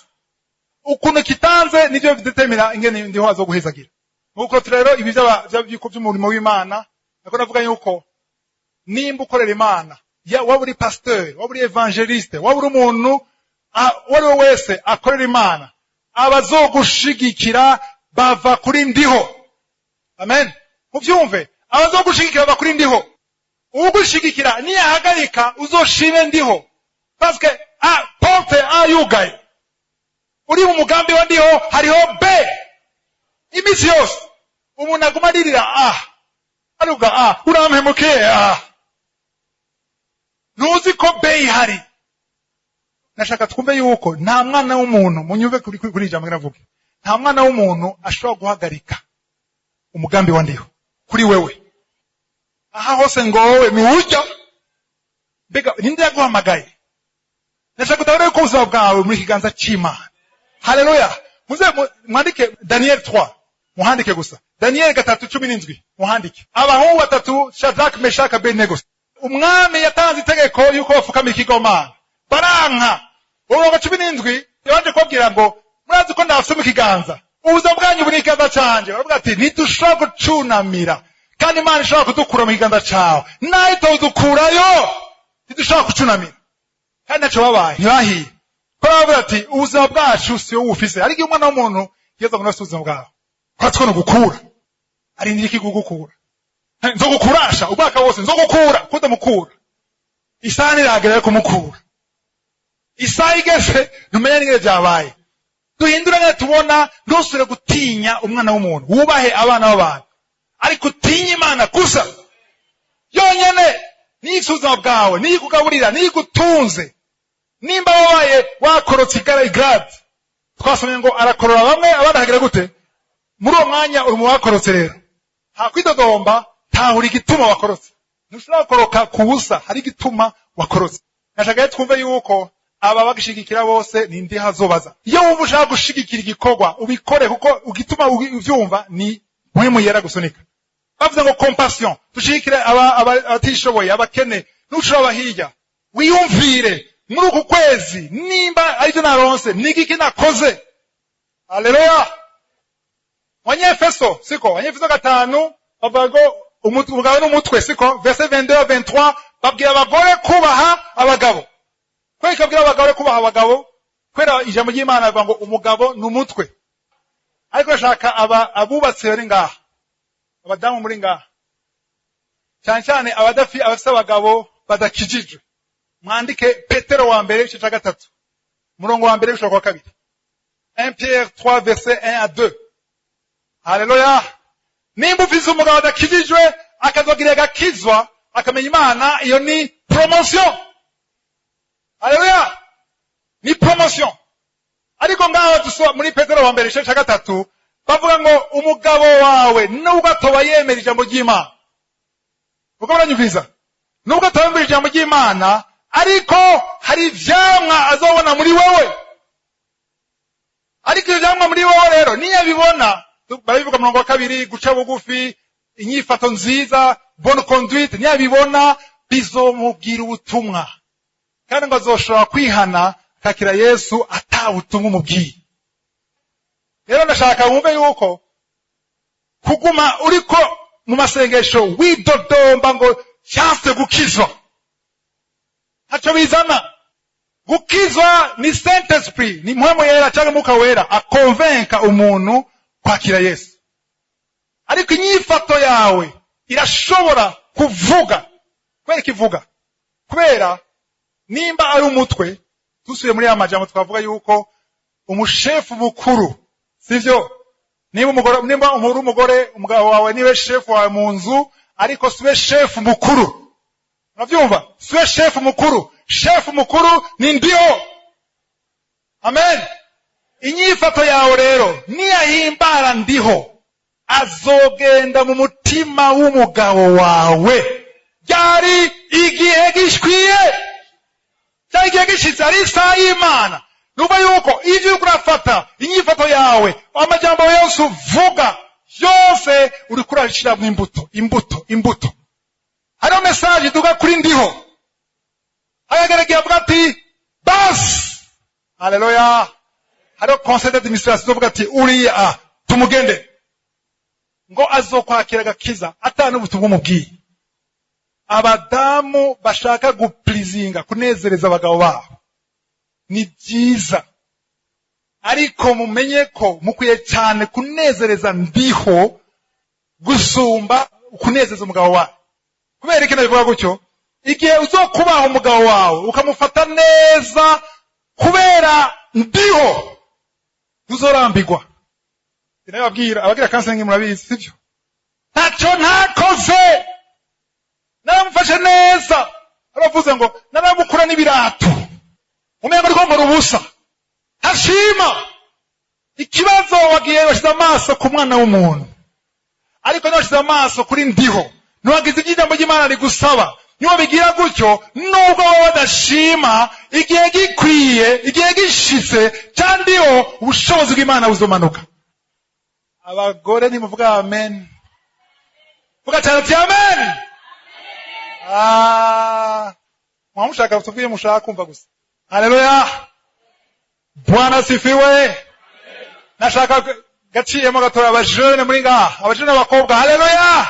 Ukuntu kitanze nivyo bidetermina ingene Ndiho azoguhezagira. Nuko rero ibi by'umurimo w'Imana, nako navuga yuko nimba ukorera Imana, waba uri pasteur, waba uri évangéliste, waba uri umuntu uwo ari we wese akorera Imana, abazogushigikira bava kuri Ndiho. Amen, mubyumve, abazogushigikira bava kuri Ndiho. Ugushigikira niyahagarika, uzoshime Ndiho, parce que A, porte A yugaye, uri mu mugambi wa Ndiho, hariho B. Iminsi yose umuntu aguma aririra A, aruga A, urampemukiye A, ntuzi ko B ihari. Nashaka twumve yuko nta mwana w'umuntu, munyumve kuri ijambo navuge, nta mwana w'umuntu ashobora guhagarika umugambi wa Ndiho kuri wewe. Aha hose ngo wowe nturya, mbega ninde yaguhamagaye? Ndashaka utabona yuko ubuzima bwawe muri kiganza cy'Imana. Haleluya. Muze mwandike Daniel 3, muhandike gusa Daniel 3:17, muhandike. Abahungu batatu, Shadrach, Meshach, Abednego, umwami yatanze itegeko yuko bapfukama ikigomana, baranka. Umurongo 17 yabanje kubabwira ngo: "Murazi ko ndabafite mu kiganza, ubuzima bwanyu buri ikiganza canje." Baravuga ati: "Ntidushobora gucunamira, kandi Imana ishobora kudukura mu kiganza cawe, nayo itodukurayo, ntidushobora gucunamira." Kandi ntacyo babaye, ntibahiye ko baravuga ati: "Ubuzima bwacu si wowe ufise." Ariko iyo umwana w'umuntu yeza ngo nafise ubuzima bwawe, ko twone gukura, arindira iki kugukura? Nzogukurasha umwaka wose, nzogukura kudamukura. Isaha niragera yo kumukura, isaha igeze ntumenya n'ingene vyabaye. Duhindure ngene tubona. Ntusubire gutinya umwana w'umuntu, wubahe abana b'abantu, ariko utinye Imana gusa yonyene. Niyo ifise ubuzima bwawe, niyo ikugaburira, niyo igutunze. Nimba wabaye wakorotse igara igrade, twasomye ngo arakorora bamwe, abandi akagira gute? Muri uwo mwanya uri mu bakorotse. Rero nta kwidodomba, tahura igituma wakorotse. Ntushobora gukoroka ku busa, hari igituma wakorotse. Nashaka rero twumve yuko aba bagishigikira bose ni Ndiho azobaza. Iyo wumva ushaka gushigikira igikorwa, ubikore, kuko igituma uvyumva ni Mpwemu Yera gusunika. Bavuze ngo Compassion, dushigikire abatishoboye, abakene, ntushobora hirya. Wiyumvire muri uku kwezi, nimba aribyo naronse, ni igiki nakoze? Haleluya. Wanyefeso, siko? Wanyefeso 5 bavuga ngo umugabo n'umutwe, siko? Verset 22, 23 babwira abagore kubaha abagabo. Kubera ikabwira abagore kubaha abagabo? Kubera ijambo ry'Imana rivuga ngo umugabo ni umutwe. Ariko ndashaka aba abubatse bari ngaha, abadamu muri ngaha, cyane cyane abafise abagabo badakijijwe, mwandike Petero wa mbere igice cya 3, umurongo wa mbere gushika kwa kabiri, 1 Pierre 3 verset 1 à 2. Haleluya. Nimba ufise umugabo adakijijwe, akazogira agakizwa, akamenya Imana, iyo ni promotion. Haleluya, ni promotion. Ariko ngaho muri Petero wa mbere igice cya 3 bavuga ngo umugabo wawe, nubwo atoba yemera ijambo ry'Imana, uko muranyumviriza, nubwo atoba yemera ijambo ry'Imana, ariko hari ivyamwa azobona muri wewe. Ariko ibyo vyamwa muri wowe rero niyabibona, barabivuga murongo wa 2, guca bugufi, inyifato nziza, bonne conduite, niyabibona bizomubwira ubutumwa, kandi ngo azoshobora kwihana akakira Yesu ata butumwa umubwiye. Rero ndashaka wumve yuko kuguma uriko mu masengesho widodomba ngo chance gukizwa, ntaco bizana. Gukizwa ni Saint Esprit, ni Mpwemu Yera cyangwa Mwuka Wera akonvenka umuntu kwakira Yesu. Ariko inyifato yawe irashobora kuvuga. Kubera ikivuga, kubera nimba ari umutwe, dusubiye muri ya majambo twavuga yuko umushefu mukuru, sivyo? Niba umugore, nimba uri umugore, umugabo wawe niwe shefu wawe mu nzu, ariko siwe shefu mukuru. Urabyumva? Siwe shefu mukuru. Shefu mukuru ni Ndiho. Amen. Inyifato yawe rero niyahimbara Ndiho, azogenda mu mutima w'umugabo wawe. Byari igihe gishwiye, cyari igihe gishitse, ari isaha y'Imana. Nuba yuko ivyo uriko urafata, inyifato yawe, amajambo yose uvuga, yose uriko urashiramwo imbuto, imbuto, imbuto. Hariho message iduga kuri Ndiho, hagaragara avuga ati: "Basi, haleluya." Hariho conseil d'administration izovuga ati: "Uriya tumugende." Ngo azokwakira agakiza atana ubutumwa umubwiye. Abadamu bashaka gupleasinga, kunezereza abagabo babo, ni byiza, ariko mumenye ko mukwiye cyane kunezereza Ndiho gusumba kunezeza umugabo wawe. Kubera iki nabivuga gutyo? Igihe uzokubaha umugabo wawe, ukamufata neza kubera Ndiho, ntuzorambirwa. Sinababwira abagira counseling, murabizi, sibyo? Ntacyo ntakoze, naramufashe neza, aravuze ngo naramukura n'ibirato, umengo ariko nkora ubusa, ntashima. Ikibazo, wagiye washyize amaso ku mwana w'umuntu, ariko ntiwashyize amaso kuri Ndiho, ntiwagize ibyo ijambo ry'Imana rigusaba. Niwabigira gutyo, nubwo baba badashima, igihe gikwiye, igihe gishitse cyandiho, ubushobozi bw'Imana buzomanuka. Abagore, ntimuvuga amen? Vuga cyane uti amen. Ah, mwamushaka tuvuye, mushaka kumva gusa. Haleluya, Bwana asifiwe. Nashaka gaciyemo gatoya, abajene muri ngaha, abajene b'abakobwa, haleluya.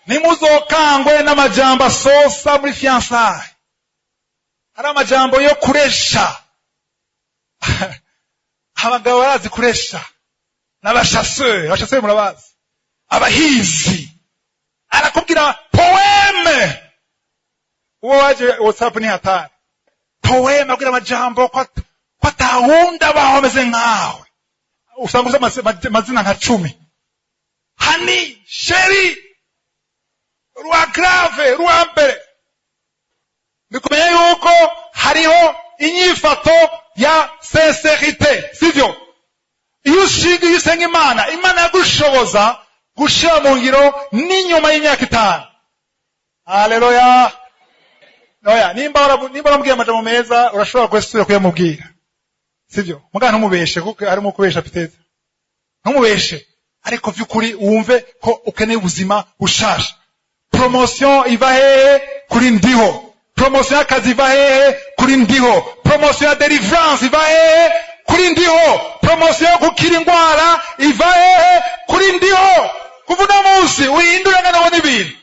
Ntimuzokangwe n'amajambo asosa muri fiançailles. Hari amajambo yo kuresha. Abagabo barazi kuresha, n'abachasseurs. Abachasseurs murabazi, abahizi. Arakubwira poème. Uwo waje WhatsApp ni hatari. Poème, abwira amajambo ko atawundi abaho ameze nkawe. Usanga uzi amazina nka 10: honey, chéri, rwa grave, rwa mbere. Ni kumenya yuko hariho inyifato ya sincérité, sivyo? Iyo ushinga, iyo usenga Imana, Imana yagushoboza gushira mu ngiro n'inyuma y'imyaka 5. Haleluya. Oya, nimba waramubwiye amajambo meza, urashobora gusubira kuyamubwira, sivyo? Mugana ntumubeshe, kuko harimo kubesha peut-être. Ntumubeshe, ariko vy'ukuri wumve ko ukeneye ubuzima bushasha. Promotion iva hehe? Kuri Ndiho. Promotion y'akazi iva hehe? Kuri Ndiho. Promotion ya délivrance iva hehe? Kuri Ndiho. Promotion yo gukira indwara iva hehe? Kuri Ndiho. Kuva uno munsi uhindure ngana ubona ibintu.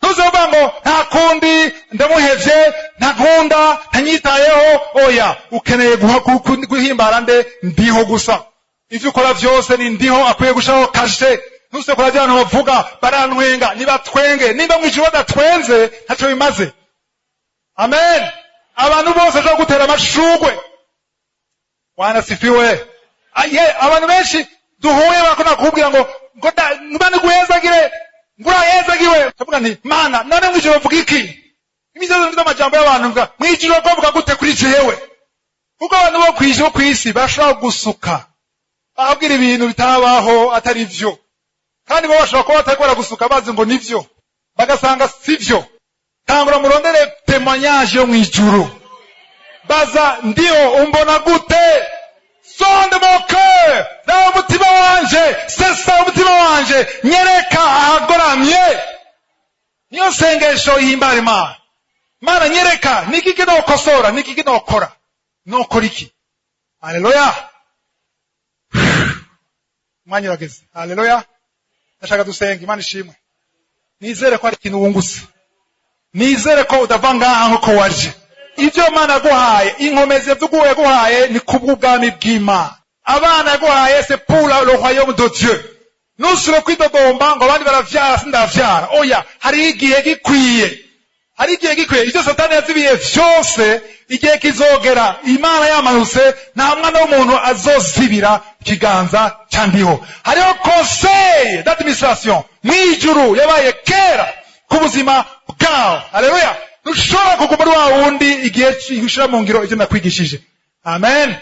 Ntuzovuga ngo nta kundi, ndamuhevye, ntankunda, ntanyitayeho. Oya, ukeneye guhimbara nde? Ndiho gusa. Ivyo ukora vyose ni Ndiho akwiye gushaho cachet. Ntusekora bya bantu bavuga barantwenga. Nibatwenge, nimba mwijuru badatwenze, ntaco bimaze. Amen. Abantu bose bashobora gutera amashugwe. Bwana sifiwe. Aye, abantu benshi duhuye bakunda kukubwira ngo Imana iguhezagire, ngo urahezagiwe. Ndavuga nti: "Mana, none mwijuru bavuga iki?" Imisozi mfite amajambo y'abantu, mvuga mwijuru bavuga gute kuri jewe? Kuko abantu bo kw'isi, bo kw'isi bashobora gusuka, bakabwira ibintu bitabaho, atari vyo. Kandi bo bashobora kuba batariko baragusuka, bazi ngo nivyo, bagasanga sivyo. Tangura murondere témoignage yo mw'ijuru. Baza Ndiho: "Umbona gute? Sonde mon cœur, nawe umutima wanje, sesa umutima wanje, nyereka ahagoramye." Niyo sengesho ihimbara Imana. Mana, nyereka niki kinokosora, niki kinokora, nokora iki. Haleluya. Umwanya urageze. Haleluya. Ndashaka dusenga. Imana ishimwe. Nizere ko hari ikintu wungutse. Nizere ko udava ngaha nkuko waje. Ibyo Imana yaguhaye, inkomezi yaguhaye, ni kubw'ubwami bw'Imana. Abana yaguhaye, c'est pour le royaume de Dieu. Ntusubire kwidodomba ngo abandi baravyara, sindavyara. Oya, hari igihe gikwiye, hari igihe gikwiye. Ivyo Satani yazibiye vyose, igihe kizogera Imana yamanutse, nta mwana w'umuntu azozibira ikiganza ca Ndiho. Hariho conseil d'administration mw'ijuru yabaye kera ku buzima bwawe. Haleluya! Ntushobora kuguma uri wa wundi igihe ushira mu ngiro ivyo nakwigishije. Amen.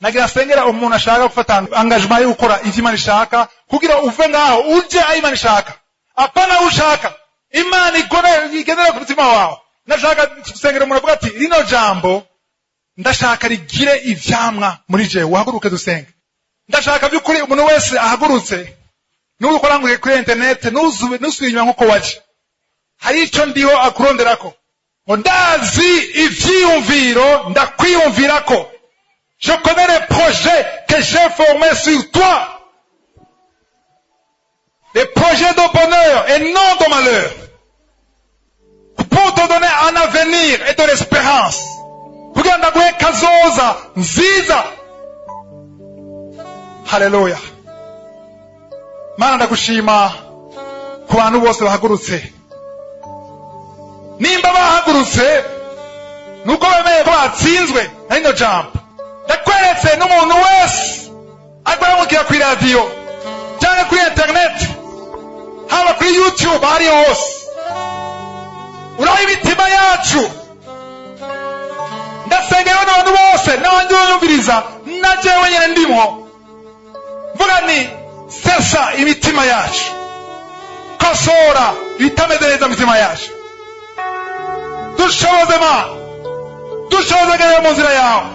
Nagira sengera umuntu ashaka gufata engagement yo gukora ivyo Imana ishaka, kugira uve ngaho uje aho Imana ishaka, apana ushaka. Imana igenera ku mutima wawe. Ndashaka gusengera umuntu avuga ati: "Rino jambo ndashaka rigire ivyamwa muri jewe." Uhaguruke dusenge. Ndashaka by'ukuri umuntu wese ahagurutse, n'ubu ukoranguye kuri internet, ntusubire inyuma nk'uko waje. Hari ico Ndiho akuronderako, ngo ndazi ivyiyumviro ndakwiyumvirako. Je connais les projets que j'ai formés sur toi, les projets de bonheur et non de malheur, pour te donner un avenir et de l'espérance, kugira ndaguhe kazoza nziza. Haleluya! Mana, ndagushima ku bantu bose bahagurutse. Nimba bahagurutse, nuko bemeye ko batsinzwe na rino jambo. Ndakweretse n'umuntu wese ariko kuri radiyo cyangwa kuri interineti, haba kuri YouTube, aho ariho hose, uraho imitima yacu. Ndasengera n'abantu bose n'abandi banyumviriza, na jewe nyene ndimwo, mvuga ni sesa imitima yacu, kosora ibitameze neza mu mitima yacu. Dushoboze Mana, dushoboze gere mu nzira yawe,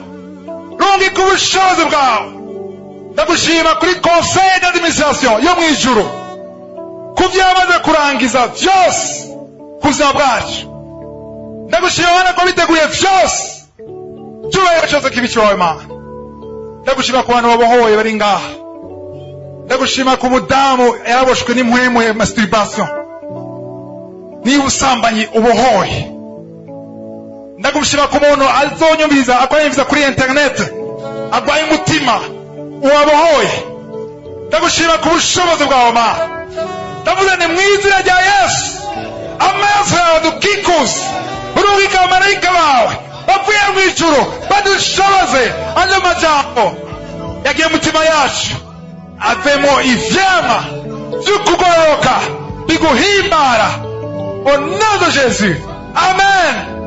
rungika ubushobozi bwawe. Ndagushima kuri conseil d'administration yo mu ijuru, ku byo yamaze kurangiza byose ku buzima bwacu. Ndagushima Mana ko biteguye byose. Cyubahiro cyose kibe iwawe, Mana. Ndagushima ku bantu babohoye bari ngaha. Ndagushima ku mudamu yaraboshwe n'impwemu ya masturbation, niba ubusambanyi ubohoye. Ndagushima ku muntu azonyumviriza, akoranyumviriza kuri internet, arwaye umutima, uwabohoye. Ndagushima ku bushobozi bwawe, Mana. Ndavuze ni mu izina rya Yesu, amaraso yawe dukikuze, urungika abamarayika bawe bavuye mu ijuru badushoboze. Ayo majambo yagiye mu mitima yacu avemo ivyama vy'ukugororoka biguhimbara. Au nom de Jésus, amen.